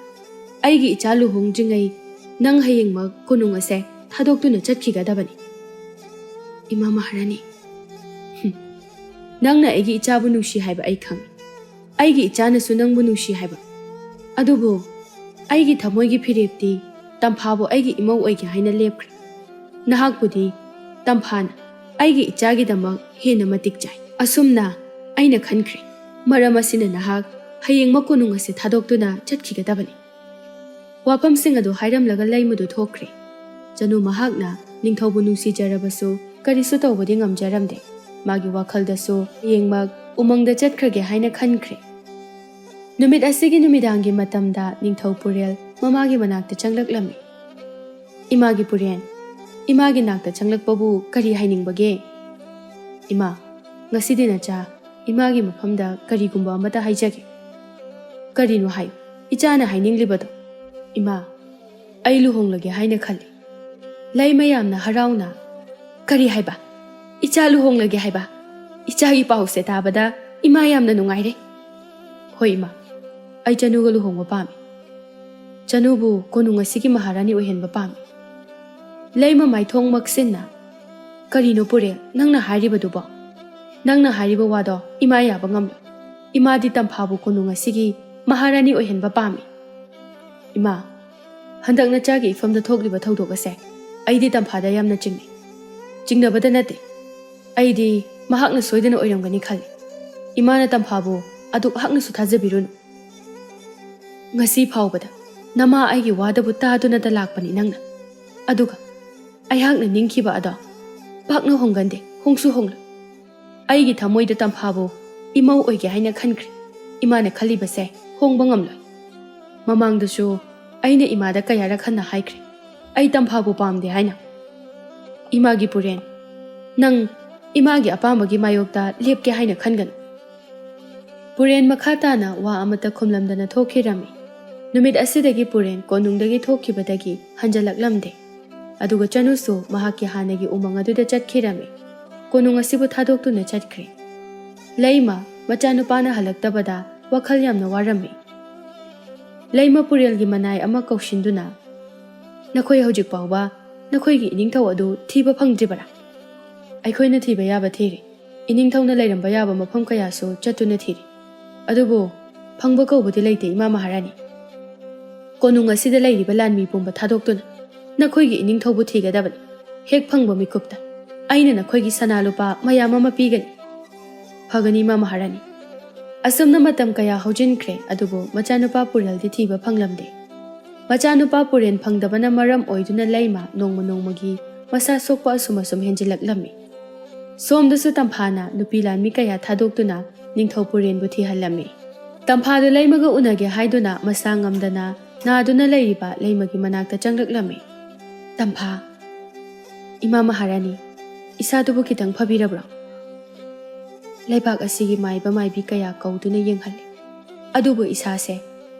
ꯑꯩꯒꯤ ꯏꯆꯥ ꯂꯨꯍꯣꯡꯗ꯭ꯔꯤꯉꯩ ꯅꯪ ꯍꯌꯦꯡꯃꯛ ꯀꯣꯅꯨꯡ ꯑꯁꯦ ꯊꯥꯗꯣꯛꯇꯨꯅ ꯆꯠꯈꯤꯒꯗꯕꯅꯤ꯫" "ꯏꯃꯥ ꯃꯍꯥꯔꯥꯅꯤ, ꯍꯨꯝ, ꯅꯪꯅ ꯑꯩꯒꯤ ꯏꯆꯥꯕꯨ ꯅꯨꯡꯁꯤ ꯍꯥꯏꯕ ꯑꯩ ꯈꯪꯏ꯫ ꯑꯩꯒꯤ ꯏꯆꯥꯅꯁꯨ ꯅꯪꯕꯨ ꯅꯨꯡꯁꯤ ꯍꯥꯏꯕ꯫ ꯑꯗꯨꯕꯨ ꯑꯩꯒꯤ ꯊꯃꯣꯏꯒꯤ ꯐꯤꯔꯦꯞꯇꯤ ꯇꯝꯐꯥꯕꯨ ꯑꯩꯒꯤ ꯏꯃꯧ ꯑꯣꯏꯒꯦ ꯍꯥꯏꯅ ꯂꯦꯞꯈ꯭ꯔꯦ꯫ ꯅꯍꯥꯛꯄꯨꯗꯤ ꯇꯝꯐꯥꯅ ꯑꯩꯒꯤ ꯏꯆꯥꯒꯤꯗꯃꯛ ꯍꯦꯟꯅ ꯃꯇꯤꯛ ꯆꯥꯏ꯫ ꯑꯁꯨꯝꯅ ꯑꯩꯅ ꯈꯟꯈ꯭ꯔꯦ꯫ ꯃꯔꯝ ꯑꯁꯤꯅ ꯅꯍꯥꯛ ꯍꯌꯦꯡꯃꯛ ꯀꯣꯅꯨꯡ ꯑꯁꯤ ꯊꯥꯗꯣꯛꯇꯨꯅ ꯆꯠꯈꯤꯒꯗꯕꯅꯤ꯫" ꯋꯥꯐꯝꯁꯤꯡ ꯑꯗꯨ ꯍꯥꯏꯔꯝꯂꯒ ꯂꯩꯃꯗꯨ ꯊꯣꯛꯈ꯭ꯔꯦ꯫ ꯆꯅꯨ ꯃꯍꯥꯛꯅ ꯅꯤꯡꯊꯧꯕꯨ ꯅꯨꯡꯁꯤꯖꯔꯕꯁꯨ ꯀꯔꯤꯁꯨ ꯇꯧꯕꯗꯤ ꯉꯝꯖꯔꯝꯗꯦ꯫ ꯃꯥꯒꯤ ꯋꯥꯈꯜꯗꯁꯨ ꯍꯌꯦꯡꯃꯛ ꯎꯃꯪꯗ ꯆꯠꯈ꯭ꯔꯒꯦ ꯍꯥꯏꯅ ꯈꯟꯈ꯭ꯔꯦ꯫ ꯅꯨꯃꯤꯠ ꯑꯁꯤꯒꯤ ꯅꯨꯃꯤꯗꯥꯡꯒꯤ ꯃꯇꯝꯗ ꯅꯤꯡꯊꯧ ꯄꯨꯔꯦꯜ ꯃꯃꯥꯒꯤ ꯃꯅꯥꯛꯇ ꯆꯪꯂꯛꯂꯝꯃꯤ꯫ "ꯏꯃꯥꯒꯤ ꯄꯨꯔꯦꯟ, ꯏꯃꯥꯒꯤ ꯅꯥꯛꯇ ꯆꯪꯂꯛꯄꯕꯨ ꯀꯔꯤ ꯍꯥꯏꯅꯤꯡꯕꯒꯦ?" "ꯏꯃꯥ, ꯉꯁꯤꯗꯤ ꯅꯆꯥ ꯏꯃꯥꯒꯤ ꯃꯐꯝꯗ ꯀꯔꯤꯒꯨꯝꯕ ꯑꯃꯠꯇ ꯍꯥꯏꯖꯒꯦ꯫" "ꯀꯔꯤꯅꯣ ꯍꯥꯏꯌꯨ, ꯏꯆꯥꯅ ꯍꯥꯏꯅꯤꯡꯂꯤꯕꯗꯣ꯫" "ꯏꯃꯥ, ꯑꯩ ꯂꯨꯍꯣꯡꯂꯒꯦ ꯍꯥꯏꯅ ꯈꯜꯂꯤ꯫" ꯂꯩꯃ ꯌꯥꯝꯅ ꯍꯔꯥꯎꯅ, "ꯀꯔꯤ ꯍꯥꯏꯕ? ꯏꯆꯥ ꯂꯨꯍꯣꯡꯂꯒꯦ ꯍꯥꯏꯕ? ꯏꯆꯥꯒꯤ ꯄꯥꯎꯁꯦ ꯇꯥꯕꯗ ꯏꯃꯥ ꯌꯥꯝꯅ ꯅꯨꯡꯉꯥꯏꯔꯦ꯫" "ꯍꯣꯏ ꯏꯃꯥ, ꯑꯩ ꯆꯅꯨꯒ ꯂꯨꯍꯣꯡꯕ ꯄꯥꯝꯃꯤ꯫ ꯆꯅꯨꯕꯨ ꯀꯣꯅꯨꯡ ꯑꯁꯤꯒꯤ ꯃꯍꯥꯔꯥꯅꯤ ꯑꯣꯏꯍꯟꯕ ꯄꯥꯝꯃꯤ꯫" ꯂꯩꯃ ꯃꯥꯏꯊꯣꯡ ꯃꯛꯁꯤꯟꯅ, "ꯀꯔꯤꯅꯣ ꯄꯨꯔꯦꯜ, ꯅꯪꯅ ꯍꯥꯏꯔꯤꯕꯗꯨꯕꯣ? ꯅꯪꯅ ꯍꯥꯏꯔꯤꯕ ꯋꯥꯗꯣ ꯏꯃꯥ ꯌꯥꯕ ꯉꯝꯂꯣꯏ꯫ ꯏꯃꯥꯗꯤ ꯇꯝꯐꯥꯕꯨ ꯀꯣꯅꯨꯡ ꯑꯁꯤꯒꯤ ꯃꯍꯥꯔꯥꯅꯤ ꯑꯣꯏꯍꯟꯕ ꯄꯥꯝꯃꯤ꯫" "ꯏꯃꯥ, ꯍꯟꯗꯛ ꯅꯆꯥꯒꯤ ꯏꯐꯝꯗ ꯊꯣꯛꯂꯤꯕ ꯊꯧꯗꯣꯛ ꯑꯁꯦ ꯑꯩꯗꯤ ꯇꯝꯐꯥꯗ ꯌꯥꯝꯅ ꯆꯤꯡꯅꯩ꯫ ꯆꯤꯡꯅꯕꯗ ꯅꯠꯇꯦ, ꯑꯩꯗꯤ ꯃꯍꯥꯛꯅ ꯁꯣꯏꯗꯅ ꯑꯣꯏꯔꯝꯒꯅꯤ ꯈꯜꯂꯤ꯫ ꯏꯃꯥꯅ ꯇꯝꯐꯥꯕꯨ ꯑꯗꯨꯛ ꯍꯛꯅꯁꯨ ꯊꯥꯖꯕꯤꯔꯨꯅꯨ꯫ ꯉꯁꯤ ꯐꯥꯎꯕꯗ ꯅꯃꯥ ꯑꯩꯒꯤ ꯋꯥꯗꯕꯨ ꯇꯥꯗꯨꯅꯇ ꯂꯥꯛꯄꯅꯤ ꯅꯪꯅ꯫ ꯑꯗꯨꯒ ꯑꯩꯍꯥꯛꯅ ꯅꯤꯡꯈꯤꯕ ꯑꯗꯣ ꯄꯥꯛꯅ ꯍꯣꯡꯒꯟꯗꯦ, ꯍꯣꯡꯁꯨ ꯍꯣꯡꯂꯣꯏ꯫ ꯑꯩꯒꯤ ꯊꯃꯣꯏꯗ ꯇꯝꯐꯥꯕꯨ ꯏꯃꯧ ꯑꯣꯏꯒꯦ ꯍꯥꯏꯅ ꯈꯟꯈ꯭ꯔꯦ꯫ ꯏꯃꯥꯅ ꯈꯜꯂꯤꯕꯁꯦ ꯍꯣꯡꯕ ꯉꯝꯂꯣꯏ꯫ ꯃꯃꯥꯡꯗꯁꯨ ꯑꯩꯅ ꯏꯃꯥꯗ ꯀꯌꯥꯔꯛ ꯍꯟꯅ ꯍꯥꯏꯈ꯭ꯔꯦ, ꯑꯩ ꯇꯝꯐꯥꯕꯨ ꯄꯥꯝꯗꯦ ꯍꯥꯏꯅ꯫ ꯏꯃꯥꯒꯤ ꯄꯨꯔꯦꯟ, ꯅꯪ ꯏꯃꯥꯒꯤ ꯑꯄꯥꯝꯕꯒꯤ ꯃꯥꯌꯣꯛꯇ ꯂꯦꯞꯀꯦ ꯍꯥꯏꯅ ꯈꯟꯒꯅꯨ꯫" ꯄꯨꯔꯦꯟ ꯃꯈꯥ ꯇꯥꯅ ꯋꯥ ꯑꯃꯠꯇ ꯈꯨꯝꯂꯝꯗꯅ ꯊꯣꯛꯈꯤꯔꯝꯃꯤ꯫ ꯅꯨꯃꯤꯠ ꯑꯁꯤꯗꯒꯤ ꯄꯨꯔꯦꯟ ꯀꯣꯅꯨꯡꯗꯒꯤ ꯊꯣꯛꯈꯤꯕꯗꯒꯤ ꯍꯟꯖꯜꯂꯛꯂꯝꯗꯦ꯫ ꯑꯗꯨꯒ ꯆꯅꯨꯁꯨ ꯃꯍꯥꯛꯀꯤ ꯍꯥꯟꯅꯒꯤ ꯎꯃꯪ ꯑꯗꯨꯗ ꯆꯠꯈꯤꯔꯝꯃꯤ꯫ ꯀꯣꯅꯨꯡ ꯑꯁꯤꯕꯨ ꯊꯥꯗꯣꯛꯇꯨꯅ ꯆꯠꯈ꯭ꯔꯦ꯫ ꯂꯩꯃ, ꯃꯆꯥꯅꯨꯄꯥꯅ ꯍꯜꯂꯛꯇꯕꯗ ꯋꯥꯈꯜ ꯌꯥꯝꯅ ꯋꯥꯔꯝꯃꯤ꯫ ꯂꯩꯃ ꯄꯨꯔꯦꯜꯒꯤ ꯃꯅꯥꯏ ꯑꯃ ꯀꯧꯁꯤꯟꯗꯨꯅ, "ꯅꯈꯣꯏ ꯍꯧꯖꯤꯛ ꯐꯥꯎꯕ ꯅꯈꯣꯏꯒꯤ ꯏꯅꯤꯡꯊꯧ ꯑꯗꯨ ꯊꯤꯕ ꯐꯪꯗ꯭ꯔꯤꯕꯔꯥ?" "ꯑꯩꯈꯣꯏꯅ ꯊꯤꯕ ꯌꯥꯕ ꯊꯤꯔꯤ꯫ ꯏꯅꯤꯡꯊꯧꯅ ꯂꯩꯔꯝꯕ ꯌꯥꯕ ꯃꯐꯝ ꯀꯌꯥꯁꯨ ꯆꯠꯇꯨꯅ ꯊꯤꯔꯤ꯫ ꯑꯗꯨꯕꯨ ꯐꯪꯕ ꯀꯧꯕꯗꯤ ꯂꯩꯇꯦ, ꯏꯃꯥ ꯃꯍꯥꯔꯥꯅꯤ꯫ ꯀꯣꯅꯨꯡ ꯑꯁꯤꯗ ꯂꯩꯔꯤꯕ ꯂꯥꯟꯃꯤ ꯄꯨꯝꯕ ꯊꯥꯗꯣꯛꯇꯨꯅ ꯅꯈꯣꯏꯒꯤ ꯏꯅꯤꯡꯊꯧꯕꯨ ꯊꯤꯒꯗꯕꯅꯤ꯫ ꯍꯦꯛ ꯐꯪꯕ ꯃꯤꯀꯨꯞꯇ ꯑꯩꯅ ꯅꯈꯣꯏꯒꯤ ꯁꯅꯥ ꯂꯨꯄꯥ ꯃꯌꯥꯝ ꯑꯃ ꯄꯤꯒꯅꯤ꯫" "ꯐꯒꯅꯤ, ꯏꯃꯥ ꯃꯍꯥꯔꯥꯅꯤ꯫" ꯑꯁꯨꯝꯅ ꯃꯇꯝ ꯀꯌꯥ ꯍꯧꯖꯤꯟꯈ꯭ꯔꯦ, ꯑꯗꯨꯕꯨ ꯃꯆꯥꯅꯨꯄꯥ ꯄꯨꯔꯦꯜꯗꯤ ꯊꯤꯕ ꯐꯪꯂꯝꯗꯦ꯫ ꯃꯆꯥꯅꯨꯄꯥ ꯄꯨꯔꯦꯟ ꯐꯪꯗꯕꯅ ꯃꯔꯝ ꯑꯣꯏꯗꯨꯅ ꯂꯩꯃ ꯅꯣꯡꯃ ꯅꯣꯡꯃꯒꯤ ꯃꯁꯥ ꯁꯣꯛꯄ ꯑꯁꯨꯝ ꯑꯁꯨꯝ ꯍꯦꯟꯖꯤꯜꯂꯛꯂꯝꯃꯤ꯫ ꯁꯣꯝꯗꯁꯨ ꯇꯝꯐꯥꯅ ꯅꯨꯄꯤ ꯂꯥꯟꯃꯤ ꯀꯌꯥ ꯊꯥꯗꯣꯛꯇꯨꯅ ꯅꯤꯡꯊꯧ ꯄꯨꯔꯦꯟꯕꯨ ꯊꯤꯍꯜꯂꯝꯃꯤ꯫ ꯇꯝꯐꯥꯗꯨ ꯂꯩꯃꯒ ꯎꯅꯒꯦ ꯍꯥꯏꯗꯨꯅ ꯃꯁꯥ ꯉꯝꯗꯅ ꯅꯥꯗꯨꯅ ꯂꯩꯔꯤꯕ ꯂꯩꯃꯒꯤ ꯃꯅꯥꯛꯇ ꯆꯪꯂꯛꯂꯝꯃꯤ꯫ "ꯇꯝꯐꯥ, ꯏꯃꯥ ꯃꯍꯥꯔꯥꯅꯤ, ꯏꯁꯥꯗꯨꯕꯨ ꯈꯤꯇꯪ ꯐꯕꯤꯔꯕ꯭ꯔꯣ? ꯂꯩꯕꯥꯛ ꯑꯁꯤꯒꯤ ꯃꯥꯏꯕ ꯃꯥꯏꯕꯤ ꯀꯌꯥ ꯀꯧꯗꯨꯅ ꯌꯦꯡꯍꯜꯂꯤ, ꯑꯗꯨꯕꯨ ꯏꯁꯥꯁꯦ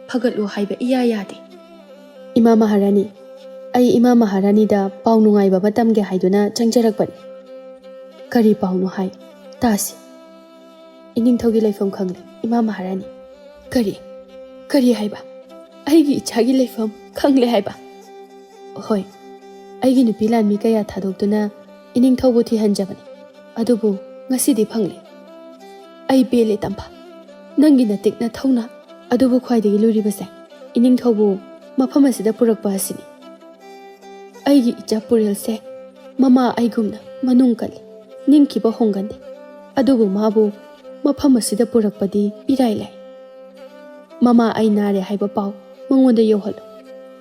ꯐꯒꯠꯂꯨ ꯍꯥꯏꯕ ꯏꯌꯥ ꯌꯥꯗꯦ꯫ ꯏꯃꯥ ꯃꯍꯥꯔꯥꯅꯤ, ꯑꯩ ꯏꯃꯥ ꯃꯍꯥꯔꯥꯅꯤꯗ ꯄꯥꯎ ꯅꯨꯡꯉꯥꯏꯕ ꯑꯃ ꯇꯝꯒꯦ ꯍꯥꯏꯗꯨꯅ ꯆꯪꯖꯔꯛꯄꯅꯤ꯫" "ꯀꯔꯤ ꯄꯥꯎꯅꯣ ꯍꯥꯏ? ꯇꯥꯁꯤ꯫" "ꯏꯅꯤꯡꯊꯧꯒꯤ ꯂꯩꯐꯝ ꯈꯪꯂꯦ, ꯏꯃꯥ ꯃꯍꯥꯔꯥꯅꯤ꯫" "ꯀꯔꯤ? ꯀꯔꯤ ꯍꯥꯏꯕ? ꯑꯩꯒꯤ ꯏꯆꯥꯒꯤ ꯂꯩꯐꯝ ꯈꯪꯂꯦ ꯍꯥꯏꯕ?" "ꯍꯣꯏ, ꯑꯩꯒꯤ ꯅꯨꯄꯤ ꯂꯥꯟꯃꯤ ꯀꯌꯥ ꯊꯥꯗꯣꯛꯇꯨꯅ ꯏꯅꯤꯡꯊꯧꯕꯨ ꯊꯤꯍꯟꯖꯕꯅꯤ, ꯑꯗꯨꯕꯨ ꯉꯁꯤꯗꯤ ꯐꯪꯂꯦ꯫" "ꯑꯩ ꯄꯦꯜꯂꯦ, ꯇꯝꯐꯥ꯫ ꯅꯪꯒꯤ ꯅꯇꯤꯛ ꯅꯊꯧꯅ ꯑꯗꯨꯕꯨ ꯈ꯭ꯋꯥꯏꯗꯒꯤ ꯂꯨꯔꯤꯕꯁꯦ ꯏꯅꯤꯡꯊꯧꯕꯨ ꯃꯐꯝ ꯑꯁꯤꯗ ꯄꯨꯔꯛꯄ ꯑꯁꯤꯅꯤ꯫ ꯑꯩꯒꯤ ꯏꯆꯥ ꯄꯨꯔꯦꯜꯁꯦ ꯃꯃꯥ ꯑꯩꯒꯨꯝꯅ ꯃꯅꯨꯡ ꯀꯜꯂꯤ, ꯅꯤꯡꯈꯤꯕ ꯍꯣꯡꯒꯟꯗꯦ, ꯑꯗꯨꯕꯨ ꯃꯥꯕꯨ ꯃꯐꯝ ꯑꯁꯤꯗ ꯄꯨꯔꯛꯄꯗꯤ ꯏꯔꯥꯏ ꯂꯥꯏ꯫ ꯃꯃꯥ ꯑꯩ ꯅꯥꯔꯦ ꯍꯥꯏꯕ ꯄꯥꯎ ꯃꯉꯣꯟꯗ ꯌꯧꯍꯜꯂꯨ꯫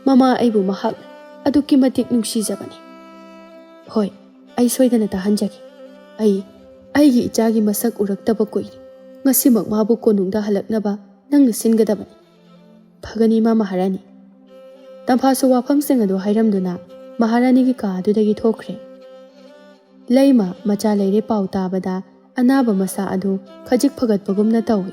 ꯃꯃꯥ ꯑꯩꯕꯨ ꯃꯍꯥꯛꯅ ꯑꯗꯨꯛꯀꯤ ꯃꯇꯤꯛ ꯅꯨꯡꯁꯤꯖꯕꯅꯤ꯫" "ꯍꯣꯏ, ꯑꯩ ꯁꯣꯏꯗꯅ ꯇꯥꯍꯟꯖꯒꯦ꯫ ꯑꯩ, ꯑꯩꯒꯤ ꯏꯆꯥꯒꯤ ꯃꯁꯛ ꯎꯔꯛꯇꯕ ꯀꯨꯏꯔꯦ꯫ ꯉꯁꯤꯃꯛ ꯃꯥꯕꯨ ꯀꯣꯅꯨꯡꯗ ꯍꯜꯂꯛꯅꯕ ꯅꯪꯅ ꯁꯤꯟꯒꯗꯕꯅꯤ꯫" "ꯐꯒꯅꯤ, ꯏꯃꯥ ꯃꯍꯥꯔꯥꯅꯤ꯫" ꯇꯝꯐꯥꯁꯨ ꯋꯥꯐꯝꯁꯤꯡ ꯑꯗꯨ ꯍꯥꯏꯔꯝꯗꯨꯅ ꯃꯍꯥꯔꯥꯅꯤꯒꯤ ꯀꯥ ꯑꯗꯨꯗꯒꯤ ꯊꯣꯛꯈ꯭ꯔꯦ꯫ ꯂꯩꯃ ꯃꯆꯥ ꯂꯩꯔꯦ ꯄꯥꯎ ꯇꯥꯕꯗ ꯑꯅꯥꯕ ꯃꯁꯥ ꯑꯗꯨ ꯈꯖꯤꯛ ꯐꯒꯠꯄꯒꯨꯝꯅ ꯇꯧꯏ꯫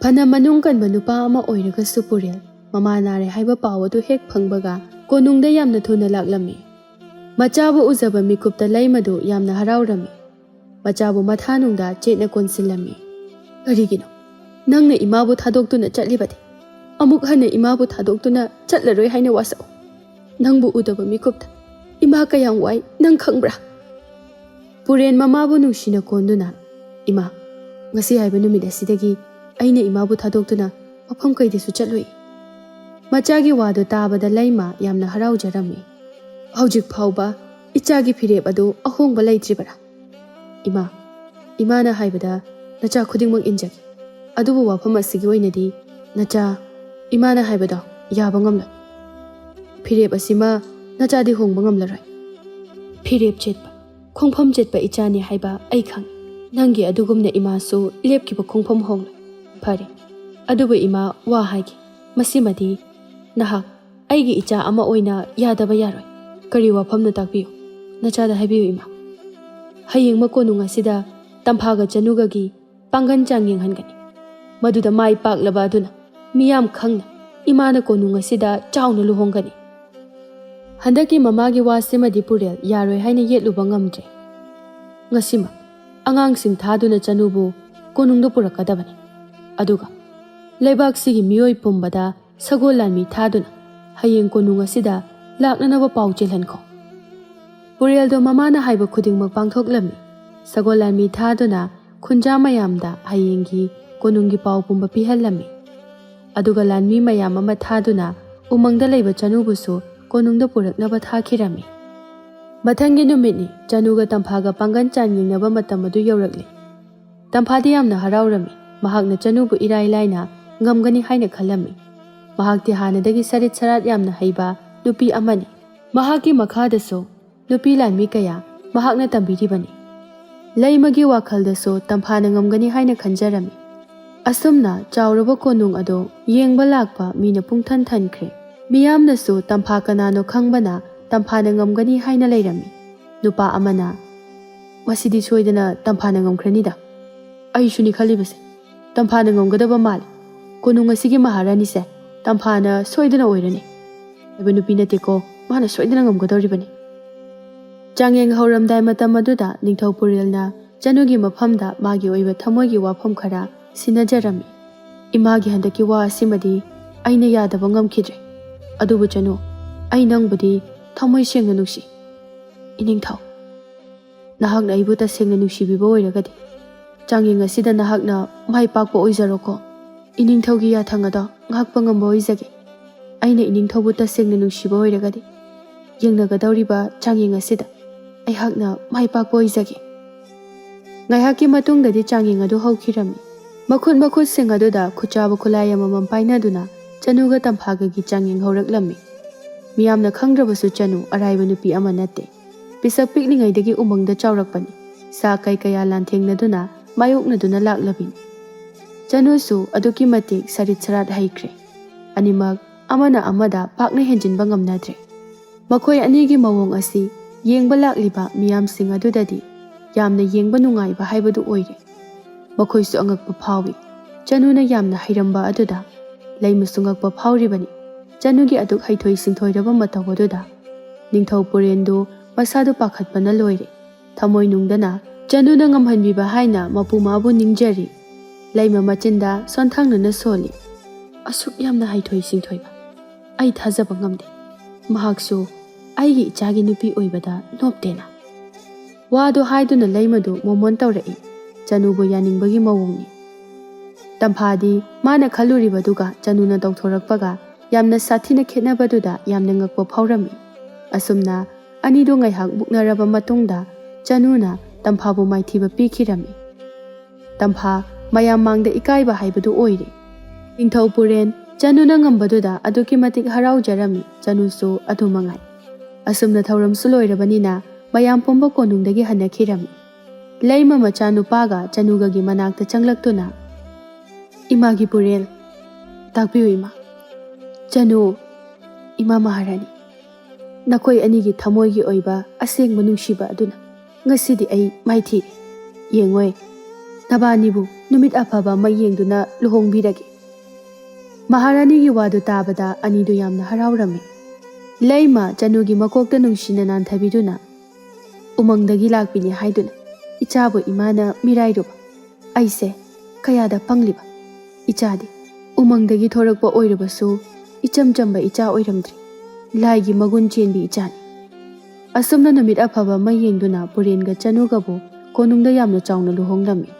ꯐꯅ ꯃꯅꯨꯡ ꯀꯟꯕ ꯅꯨꯄꯥ ꯑꯃ ꯑꯣꯏꯔꯒꯁꯨ ꯄꯨꯔꯦꯜ ꯃꯃꯥ ꯅꯥꯔꯦ ꯍꯥꯏꯕ ꯄꯥꯎ ꯑꯗꯨ ꯍꯦꯛ ꯐꯪꯕꯒ ꯀꯣꯅꯨꯡꯗ ꯌꯥꯝꯅ ꯊꯨꯅ ꯂꯥꯛꯂꯝꯃꯤ꯫ ꯃꯆꯥꯕꯨ ꯎꯖꯕ ꯃꯤꯀꯨꯞꯇ ꯂꯩꯃꯗꯨ ꯌꯥꯝꯅ ꯍꯔꯥꯎꯔꯝꯃꯤ꯫ ꯃꯆꯥꯕꯨ ꯃꯊꯥꯅꯨꯡꯗ ꯆꯦꯠꯅ ꯀꯣꯟꯁꯤꯜꯂꯝꯃꯤ꯫ "ꯀꯔꯤꯒꯤꯅꯣ ꯅꯪꯅ ꯏꯃꯥꯕꯨ ꯊꯥꯗꯣꯛꯇꯨꯅ ꯆꯠꯂꯤꯕꯗꯤ? ꯑꯃꯨꯛ ꯍꯟꯅ ꯏꯃꯥꯕꯨ ꯊꯥꯗꯣꯛꯇꯨꯅ ꯆꯠꯂꯔꯣꯏ ꯍꯥꯏꯅ ꯋꯥꯁꯛꯎ꯫ ꯅꯪꯕꯨ ꯎꯗꯕ ꯃꯤꯀꯨꯞꯇ ꯏꯃꯥ ꯀꯌꯥꯝ ꯋꯥꯏ ꯅꯪ ꯈꯪꯕ꯭ꯔꯥ?" ꯄꯨꯔꯦꯟ ꯃꯃꯥꯕꯨ ꯅꯨꯡꯁꯤꯅ ꯀꯣꯟꯗꯨꯅ, "ꯏꯃꯥ, ꯉꯁꯤ ꯍꯥꯏꯕ ꯅꯨꯃꯤꯠ ꯑꯁꯤꯗꯒꯤ ꯑꯩꯅ ꯏꯃꯥꯕꯨ ꯊꯥꯗꯣꯛꯇꯨꯅ ꯃꯐꯝ ꯀꯩꯗꯁꯨ ꯆꯠꯂꯣꯏ꯫" ꯃꯆꯥꯒꯤ ꯋꯥꯗꯨ ꯇꯥꯕꯗ ꯂꯩꯃ ꯌꯥꯝꯅ ꯍꯔꯥꯎꯖꯔꯝꯃꯤ꯫ "ꯍꯧꯖꯤꯛ ꯐꯥꯎꯕ ꯏꯆꯥꯒꯤ ꯐꯤꯔꯦꯞ ꯑꯗꯨ ꯑꯍꯣꯡꯕ ꯂꯩꯇ꯭ꯔꯤꯕꯔꯥ?" "ꯏꯃꯥ, ꯏꯃꯥꯅ ꯍꯥꯏꯕꯗ ꯅꯆꯥ ꯈꯨꯗꯤꯡꯃꯛ ꯏꯟꯖꯒꯦ꯫ ꯑꯗꯨꯕꯨ ꯋꯥꯐꯝ ꯑꯁꯤꯒꯤ ꯑꯣꯏꯅꯗꯤ ꯅꯆꯥ, ꯏꯃꯥꯅ ꯍꯥꯏꯕꯗꯣ ꯌꯥꯕ ꯉꯝꯂꯣꯏ꯫ ꯐꯤꯔꯦꯞ ꯑꯁꯤꯃ ꯅꯆꯥꯗꯤ ꯍꯣꯡꯕ ꯉꯝꯂꯔꯣꯏ꯫ ꯐꯤꯔꯦꯞ ꯆꯦꯠꯄ, ꯈꯣꯡꯐꯝ ꯆꯦꯠꯄ ꯏꯆꯥꯅꯤ ꯍꯥꯏꯕ ꯑꯩ ꯈꯪꯏ꯫ ꯅꯪꯒꯤ ꯑꯗꯨꯒꯨꯝꯅ ꯏꯃꯥꯁꯨ ꯂꯦꯞꯈꯤꯕ ꯈꯣꯡꯐꯝ ꯍꯣꯡꯂꯣꯏ꯫ ꯐꯔꯦ, ꯑꯗꯨꯕꯨ ꯏꯃꯥ, ꯋꯥ ꯍꯥꯏꯒꯦ꯫ ꯃꯁꯤꯃꯗꯤ ꯅꯍꯥꯛ ꯑꯩꯒꯤ ꯏꯆꯥ ꯑꯃ ꯑꯣꯏꯅ ꯌꯥꯗꯕ ꯌꯥꯔꯣꯏ꯫ "ꯀꯔꯤ ꯋꯥꯐꯝꯅꯣ ꯇꯥꯛꯄꯤꯌꯨ, ꯅꯆꯥꯗ ꯍꯥꯏꯕꯤꯌꯨ ꯏꯃꯥ꯫ ꯍꯌꯦꯡꯃꯛ ꯀꯣꯅꯨꯡ ꯑꯁꯤꯗ ꯇꯝꯐꯥꯒ ꯆꯅꯨꯒꯒꯤ ꯄꯥꯡꯒꯟ ꯆꯥꯡ ꯌꯦꯡꯍꯟꯒꯅꯤ꯫ ꯃꯗꯨꯗ ꯃꯥꯏ ꯄꯥꯛꯂꯕ ꯑꯗꯨꯅ ꯃꯤꯌꯥꯝ ꯈꯪꯅ ꯏꯃꯥꯅ ꯀꯣꯅꯨꯡ ꯑꯁꯤꯗ ꯆꯥꯎꯅ ꯂꯨꯍꯣꯡꯒꯅꯤ"꯫ ꯍꯟꯗꯛꯀꯤ ꯃꯃꯥꯒꯤ ꯋꯥꯁꯤꯃꯗꯤ ꯄꯨꯔꯦꯜ ꯌꯥꯔꯣꯏ ꯍꯥꯏꯅ ꯌꯦꯠꯂꯨꯕ ꯉꯝꯗ꯭ꯔꯦ꯫ ꯉꯁꯤꯃꯛ ꯑꯉꯥꯡꯁꯤꯡ ꯊꯥꯗꯨꯅ ꯆꯅꯨꯕꯨ ꯀꯣꯅꯨꯡꯗ ꯄꯨꯔꯛꯀꯗꯕꯅꯤ꯫ ꯑꯗꯨꯒ ꯂꯩꯕꯥꯛꯁꯤꯒꯤ ꯃꯤꯑꯣꯏ ꯄꯨꯝꯕꯗ ꯁꯒꯣꯜ ꯂꯥꯟꯃꯤ ꯊꯥꯗꯨꯅ ꯍꯌꯦꯡ ꯀꯣꯅꯨꯡ ꯑꯁꯤꯗ ꯂꯥꯛꯅꯅꯕ ꯄꯥꯎ ꯆꯦꯜꯍꯟꯈꯣ꯫ ꯄꯨꯔꯦꯜꯗꯣ ꯃꯃꯥꯅ ꯍꯥꯏꯕ ꯈꯨꯗꯤꯡꯃꯛ ꯄꯥꯡꯊꯣꯛꯂꯝꯃꯤ꯫ ꯁꯒꯣꯜ ꯂꯥꯟꯃꯤ ꯊꯥꯗꯨꯅ ꯈꯨꯟꯖꯥ ꯃꯌꯥꯝꯗ ꯍꯌꯦꯡꯒꯤ ꯀꯣꯅꯨꯡꯒꯤ ꯄꯥꯎ ꯄꯨꯝꯕ ꯄꯤꯍꯜꯂꯝꯃꯤ꯫ ꯑꯗꯨꯒ ꯂꯥꯟꯃꯤ ꯃꯌꯥꯝ ꯑꯃ ꯊꯥꯗꯨꯅ ꯎꯃꯪꯗ ꯂꯩꯕ ꯆꯅꯨꯕꯨꯁꯨ ꯀꯣꯅꯨꯡꯗ ꯄꯨꯔꯛꯅꯕ ꯊꯥꯈꯤꯔꯝꯃꯤ꯫ ꯃꯊꯪꯒꯤ ꯅꯨꯃꯤꯠꯅꯤ꯫ ꯆꯅꯨꯒ ꯇꯝꯐꯥꯒ ꯄꯥꯡꯒꯟ ꯆꯥꯡ ꯌꯦꯡꯅꯕ ꯃꯇꯝ ꯑꯗꯨ ꯌꯧꯔꯛꯂꯦ꯫ ꯇꯝꯐꯥꯗꯤ ꯌꯥꯝꯅ ꯍꯔꯥꯎꯔꯝꯃꯤ꯫ ꯃꯍꯥꯛꯅ ꯆꯅꯨꯕꯨ ꯏꯔꯥꯏ ꯂꯥꯏꯅ ꯉꯝꯒꯅꯤ ꯍꯥꯏꯅ ꯈꯜꯂꯝꯃꯤ꯫ ꯃꯍꯥꯛꯇꯤ ꯍꯥꯟꯅꯗꯒꯤ ꯁꯔꯤꯠ ꯁꯔꯥꯠ ꯌꯥꯝꯅ ꯍꯩꯕ ꯅꯨꯄꯤ ꯑꯃꯅꯤ꯫ ꯃꯍꯥꯛꯀꯤ ꯃꯈꯥꯗꯁꯨ ꯅꯨꯄꯤ ꯂꯥꯟꯃꯤ ꯀꯌꯥ ꯃꯍꯥꯛꯅ ꯇꯝꯕꯤꯔꯤꯕꯅꯤ꯫ ꯂꯩꯃꯒꯤ ꯋꯥꯈꯜꯗꯁꯨ ꯇꯝꯐꯥꯅ ꯉꯝꯒꯅꯤ ꯍꯥꯏꯅ ꯈꯟꯖꯔꯝꯃꯤ꯫ ꯑꯁꯨꯝꯅ ꯆꯥꯎꯔꯕ ꯀꯣꯅꯨꯡ ꯑꯗꯨ ꯌꯦꯡꯕ ꯂꯥꯛꯄ ꯃꯤꯅ ꯄꯨꯡꯊꯟ ꯊꯟꯈ꯭ꯔꯦ꯫ ꯃꯤꯌꯥꯝꯅꯁꯨ ꯇꯝꯐꯥ ꯀꯅꯥꯅꯣ ꯈꯪꯕꯅ ꯇꯝꯐꯥꯅ ꯉꯝꯒꯅꯤ ꯍꯥꯏꯅ ꯂꯩꯔꯝꯃꯤ꯫ ꯅꯨꯄꯥ ꯑꯃꯅ, "ꯃꯁꯤꯗꯤ ꯁꯣꯏꯗꯅ ꯇꯝꯐꯥꯅ ꯉꯝꯈ꯭ꯔꯅꯤꯗ꯫ ꯑꯩꯁꯨꯅꯤ ꯈꯜꯂꯤꯕꯁꯦ꯫ ꯇꯝꯐꯥꯅ ꯉꯝꯒꯗꯕ ꯃꯥꯜꯂꯤ꯫ ꯀꯣꯅꯨꯡ ꯑꯁꯤꯒꯤ ꯃꯍꯥꯔꯥꯅꯤꯁꯦ ꯇꯝꯐꯥꯅ ꯁꯣꯏꯗꯅ ꯑꯣꯏꯔꯅꯤ꯫ ꯍꯥꯏꯕ ꯅꯨꯄꯤ ꯅꯠꯇꯦꯀꯣ, ꯃꯥꯅ ꯁꯣꯏꯗꯅ ꯉꯝꯒꯗꯧꯔꯤꯕꯅꯤ"꯫ ꯆꯥꯡꯌꯦꯡ ꯍꯧꯔꯝꯗꯥꯏ ꯃꯇꯝ ꯑꯗꯨꯗ ꯅꯤꯡꯊꯧ ꯄꯨꯔꯦꯜꯅ ꯆꯅꯨꯒꯤ ꯃꯐꯝꯗ ꯃꯥꯒꯤ ꯑꯣꯏꯕ ꯊꯃꯣꯏꯒꯤ ꯋꯥꯐꯝ ꯈꯔ ꯁꯤꯟꯅꯖꯔꯝꯃꯤ꯫ "ꯏꯃꯥꯒꯤ ꯍꯟꯗꯛꯀꯤ ꯋꯥ ꯑꯁꯤꯃꯗꯤ ꯑꯩꯅ ꯌꯥꯗꯕ ꯉꯝꯈꯤꯗ꯭ꯔꯦ꯫ ꯑꯗꯨꯕꯨ ꯆꯅꯨ, ꯑꯩ ꯅꯪꯕꯨꯗꯤ ꯊꯃꯣꯏ ꯁꯦꯡꯅ ꯅꯨꯡꯁꯤ꯫ ꯏꯅꯤꯡꯊꯧ, ꯅꯍꯥꯛꯅ ꯑꯩꯕꯨ ꯇꯁꯦꯡꯅ ꯅꯨꯡꯁꯤꯕꯤꯕ ꯑꯣꯏꯔꯒꯗꯤ, ꯆꯥꯡꯌꯦꯡ ꯑꯁꯤꯗ ꯅꯍꯥꯛꯅ ꯃꯥꯏ ꯄꯥꯛꯄ ꯑꯣꯏꯖꯔꯣꯀꯣ꯫ ꯏꯅꯤꯡꯊꯧꯒꯤ ꯌꯥꯊꯪ ꯑꯗꯣ ꯉꯥꯛꯄ ꯉꯝꯕ ꯑꯣꯏꯖꯒꯦ꯫ ꯑꯩꯅ ꯏꯅꯤꯡꯊꯧꯕꯨ ꯇꯁꯦꯡꯅ ꯅꯨꯡꯁꯤꯕ ꯑꯣꯏꯔꯒꯗꯤ, ꯌꯦꯡꯅꯒꯗꯧꯔꯤꯕ ꯆꯥꯡꯌꯦꯡ ꯑꯁꯤꯗ ꯑꯩꯍꯥꯛꯅ ꯃꯥꯏ ꯄꯥꯛꯄ ꯑꯣꯏꯖꯒꯦ"꯫ ꯉꯥꯏꯍꯥꯛꯀꯤ ꯃꯇꯨꯡꯗꯗꯤ ꯆꯥꯡꯌꯦꯡ ꯑꯗꯨ ꯍꯧꯈꯤꯔꯝꯃꯤ꯫ ꯃꯈꯨꯠ ꯃꯈꯨꯠꯁꯤꯡ ꯑꯗꯨꯗ ꯈꯨꯠꯆꯥꯕ ꯈꯨꯠꯂꯥꯏ ꯑꯃꯃꯝ ꯄꯥꯏꯅꯗꯨꯅ ꯆꯅꯨꯒ ꯇꯝꯐꯥꯒꯒꯤ ꯆꯥꯡꯌꯦꯡ ꯍꯧꯔꯛꯂꯝꯃꯤ꯫ ꯃꯤꯌꯥꯝꯅ ꯈꯪꯗ꯭ꯔꯕꯁꯨ ꯆꯅꯨ ꯑꯔꯥꯏꯕ ꯅꯨꯄꯤ ꯑꯃ ꯅꯠꯇꯦ꯫ ꯄꯤꯁꯛ ꯄꯤꯛꯂꯤꯉꯩꯗꯒꯤ ꯎꯃꯪꯗ ꯆꯥꯎꯔꯛꯄꯅꯤ꯫ ꯁꯥ ꯀꯩ ꯀꯌꯥ ꯂꯥꯟꯊꯦꯡꯅꯗꯨꯅ ꯃꯥꯌꯣꯛꯅꯗꯨꯅ ꯂꯥꯛꯂꯕꯤꯅꯤ꯫ ꯆꯅꯨꯁꯨ ꯑꯗꯨꯛꯀꯤ ꯃꯇꯤꯛ ꯁꯔꯤꯠ ꯁꯔꯥꯠ ꯍꯩꯈ꯭ꯔꯦ꯫ ꯑꯅꯤꯃꯛ ꯑꯃꯅ ꯑꯃꯗ ꯄꯥꯛꯅ ꯍꯦꯟꯖꯤꯟꯕ ꯉꯝꯅꯗ꯭ꯔꯦ꯫ ꯃꯈꯣꯏ ꯑꯅꯤꯒꯤ ꯃꯑꯣꯡ ꯑꯁꯤ ꯌꯦꯡꯕ ꯂꯥꯛꯂꯤꯕ ꯃꯤꯌꯥꯝꯁꯤꯡ ꯑꯗꯨꯗꯗꯤ ꯌꯥꯝꯅ ꯌꯦꯡꯕ ꯅꯨꯡꯉꯥꯏꯕ ꯍꯥꯏꯕꯗꯨ ꯑꯣꯏꯔꯦ꯫ ꯃꯈꯣꯏꯁꯨ ꯑꯉꯛꯄ ꯐꯥꯎꯏ꯫ ꯆꯅꯨꯅ ꯌꯥꯝꯅ ꯍꯩꯔꯝꯕ ꯑꯗꯨꯗ ꯂꯩꯃꯁꯨ ꯉꯛꯄ ꯐꯥꯎꯔꯤꯕꯅꯤ꯫ ꯆꯅꯨꯒꯤ ꯑꯗꯨꯛ ꯍꯩꯊꯣꯏ ꯁꯤꯡꯊꯣꯏꯔꯕ ꯃꯇꯧ ꯑꯗꯨꯗ ꯅꯤꯡꯊꯧ ꯄꯨꯔꯦꯟꯗꯨ ꯃꯁꯥꯗꯨ ꯄꯥꯈꯠꯄꯅ ꯂꯣꯏꯔꯦ꯫ ꯊꯃꯣꯏꯅꯨꯡꯗꯅ ꯆꯅꯨꯅ ꯉꯝꯍꯟꯕꯤꯕ ꯍꯥꯏꯅ ꯃꯄꯨ ꯃꯥꯕꯨ ꯅꯤꯡꯖꯔꯤ꯫ ꯂꯩꯃ ꯃꯆꯤꯟꯗ ꯁꯣꯟꯊꯥꯡꯅꯅ ꯁꯣꯜꯂꯤ꯫ "ꯑꯁꯨꯛ ꯌꯥꯝꯅ ꯍꯩꯊꯣꯏ ꯁꯤꯡꯊꯣꯏꯕ ꯑꯩ ꯊꯥꯖꯕ ꯉꯝꯗꯦ꯫ ꯃꯍꯥꯛꯁꯨ ꯑꯩꯒꯤ ꯏꯆꯥꯒꯤ ꯅꯨꯄꯤ ꯑꯣꯏꯕꯗ ꯅꯣꯞꯇꯦꯅ?" ꯋꯥꯗꯨ ꯍꯥꯏꯗꯨꯅ ꯂꯩꯃꯗꯨ ꯃꯣꯃꯣꯟ ꯇꯧꯔꯛꯏ꯫ ꯆꯅꯨꯕꯨ ꯌꯥꯅꯤꯡꯕꯒꯤ ꯃꯑꯣꯡꯅꯤ꯫ ꯇꯝꯐꯥꯗꯤ ꯃꯥꯅ ꯈꯜꯂꯨꯔꯤꯕꯗꯨꯒ ꯆꯅꯨꯅ ꯇꯧꯊꯣꯔꯛꯄꯒ ꯌꯥꯝꯅ ꯁꯥꯊꯤꯅ ꯈꯦꯠꯅꯕꯗꯨꯗ ꯌꯥꯝꯅ ꯉꯛꯄ ꯐꯥꯎꯔꯝꯃꯤ꯫ ꯑꯁꯨꯝꯅ ꯑꯅꯤꯗꯨ ꯉꯥꯏꯍꯥꯛ ꯃꯨꯛꯅꯔꯕ ꯃꯇꯨꯡꯗ ꯆꯅꯨꯅ ꯇꯝꯐꯥꯕꯨ ꯃꯥꯏꯊꯤꯕ ꯄꯤꯈꯤꯔꯝꯃꯤ꯫ ꯇꯝꯐꯥ ꯃꯌꯥꯝ ꯃꯥꯡꯗ ꯏꯀꯥꯏꯕ ꯍꯥꯏꯕꯗꯨ ꯑꯣꯏꯔꯦ꯫ ꯅꯤꯡꯊꯧ ꯄꯨꯔꯦꯟ ꯆꯅꯨꯅ ꯉꯝꯕꯗꯨꯗ ꯑꯗꯨꯛꯀꯤ ꯃꯇꯤꯛ ꯍꯔꯥꯎꯖꯔꯝꯃꯤ꯫ ꯆꯅꯨꯁꯨ ꯑꯗꯨ ꯃꯉꯥꯏ꯫ ꯑꯁꯨꯝꯅ ꯊꯧꯔꯝꯁꯨ ꯂꯣꯏꯔꯕꯅꯤꯅ ꯃꯌꯥꯝ ꯄꯨꯝꯕ ꯀꯣꯅꯨꯡꯗꯒꯤ ꯍꯟꯅꯈꯤꯔꯝꯃꯤ꯫ ꯂꯩꯃ ꯃꯆꯥꯅꯨꯄꯥꯒ ꯆꯅꯨꯒꯒꯤ ꯃꯅꯥꯛꯇ ꯆꯪꯂꯛꯇꯨꯅ, "ꯏꯃꯥꯒꯤ ꯄꯨꯔꯦꯜ, ꯇꯥꯛꯄꯤꯌꯨ ꯏꯃꯥ꯫ ꯆꯅꯨ, ꯏꯃꯥ ꯃꯍꯥꯔꯥꯅꯤ, ꯅꯈꯣꯏ ꯑꯅꯤꯒꯤ ꯊꯃꯣꯏꯒꯤ ꯑꯣꯏꯕ ꯑꯁꯦꯡꯕ ꯅꯨꯡꯁꯤꯕ ꯑꯗꯨꯅ ꯉꯁꯤꯗꯤ ꯑꯩ ꯃꯥꯏꯊꯤꯔꯦ꯫ ꯌꯦꯡꯉꯣꯏ, ꯅꯕꯥꯅꯤꯕꯨ ꯅꯨꯃꯤꯠ ꯑꯐꯕ ꯑꯃ ꯌꯦꯡꯗꯨꯅ ꯂꯨꯍꯣꯡꯕꯤꯔꯒꯦ꯫" ꯃꯍꯥꯔꯥꯅꯤꯒꯤ ꯋꯥꯗꯨ ꯇꯥꯕꯗ ꯑꯅꯤꯗꯨ ꯌꯥꯝꯅ ꯍꯔꯥꯎꯔꯝꯃꯤ꯫ ꯂꯩꯃ ꯆꯅꯨꯒꯤ ꯃꯀꯣꯛꯇ ꯅꯨꯡꯁꯤꯅ ꯅꯥꯟꯊꯕꯤꯗꯨꯅ, "ꯎꯃꯪꯗꯒꯤ ꯂꯥꯛꯄꯤꯅꯤ ꯍꯥꯏꯗꯨꯅ ꯏꯆꯥꯕꯨ ꯏꯃꯥꯅ ꯃꯤꯔꯥꯏꯔꯨꯕ꯫ ꯑꯩꯁꯦ ꯀꯌꯥꯗ ꯄꯪꯂꯤꯕ꯫ ꯏꯆꯥꯗꯤ ꯎꯃꯪꯗꯒꯤ ꯊꯣꯔꯛꯄ ꯑꯣꯏꯔꯕꯁꯨ ꯏꯆꯝ ꯆꯝꯕ ꯏꯆꯥ ꯑꯣꯏꯔꯝꯗ꯭ꯔꯦ꯫ ꯂꯥꯏꯒꯤ ꯃꯒꯨꯟ ꯆꯦꯟꯕꯤ ꯏꯆꯥꯅꯤ꯫" ꯑꯁꯨꯝꯅ ꯅꯨꯃꯤꯠ ꯑꯐꯕ ꯑꯃ ꯌꯦꯡꯗꯨꯅ ꯄꯨꯔꯦꯟꯒ ꯆꯅꯨꯒꯕꯨ ꯀꯣꯅꯨꯡꯗ ꯌꯥꯝꯅ ꯆꯥꯎꯅ ꯂꯨꯍꯣꯡꯂꯝꯃꯤ꯫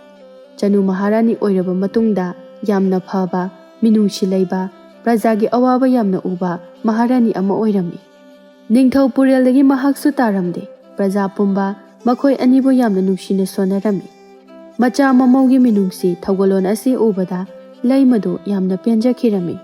ꯆꯅꯨ ꯃꯍꯥꯔꯥꯅꯤ ꯑꯣꯏꯔꯕ ꯃꯇꯨꯡꯗ ꯌꯥꯝꯅ ꯐꯕ, ꯃꯤꯅꯨꯡꯁꯤ ꯂꯩꯕ, ꯄ꯭ꯔꯖꯥꯒꯤ ꯑꯋꯥꯕ ꯌꯥꯝꯅ ꯎꯕ ꯃꯍꯥꯔꯥꯅꯤ ꯑꯃ ꯑꯣꯏꯔꯝꯃꯤ꯫ ꯅꯤꯡꯊꯧ ꯄꯨꯔꯦꯜꯗꯒꯤ ꯃꯍꯥꯛꯁꯨ ꯇꯥꯔꯝꯗꯦ꯫ ꯄ꯭ꯔꯖꯥ ꯄꯨꯝꯕ ꯃꯈꯣꯏ ꯑꯅꯤꯕꯨ ꯌꯥꯝꯅ ꯅꯨꯡꯁꯤꯅ ꯁꯣꯟꯅꯔꯝꯃꯤ꯫ ꯃꯆꯥ ꯃꯃꯧꯒꯤ ꯃꯤꯅꯨꯡꯁꯤ ꯊꯧꯒꯜꯂꯣꯟ ꯑꯁꯤ ꯎꯕꯗ ꯂꯩꯃꯗꯨ ꯌꯥꯝꯅ ꯄꯦꯟꯖꯈꯤꯔꯝꯃꯤ꯫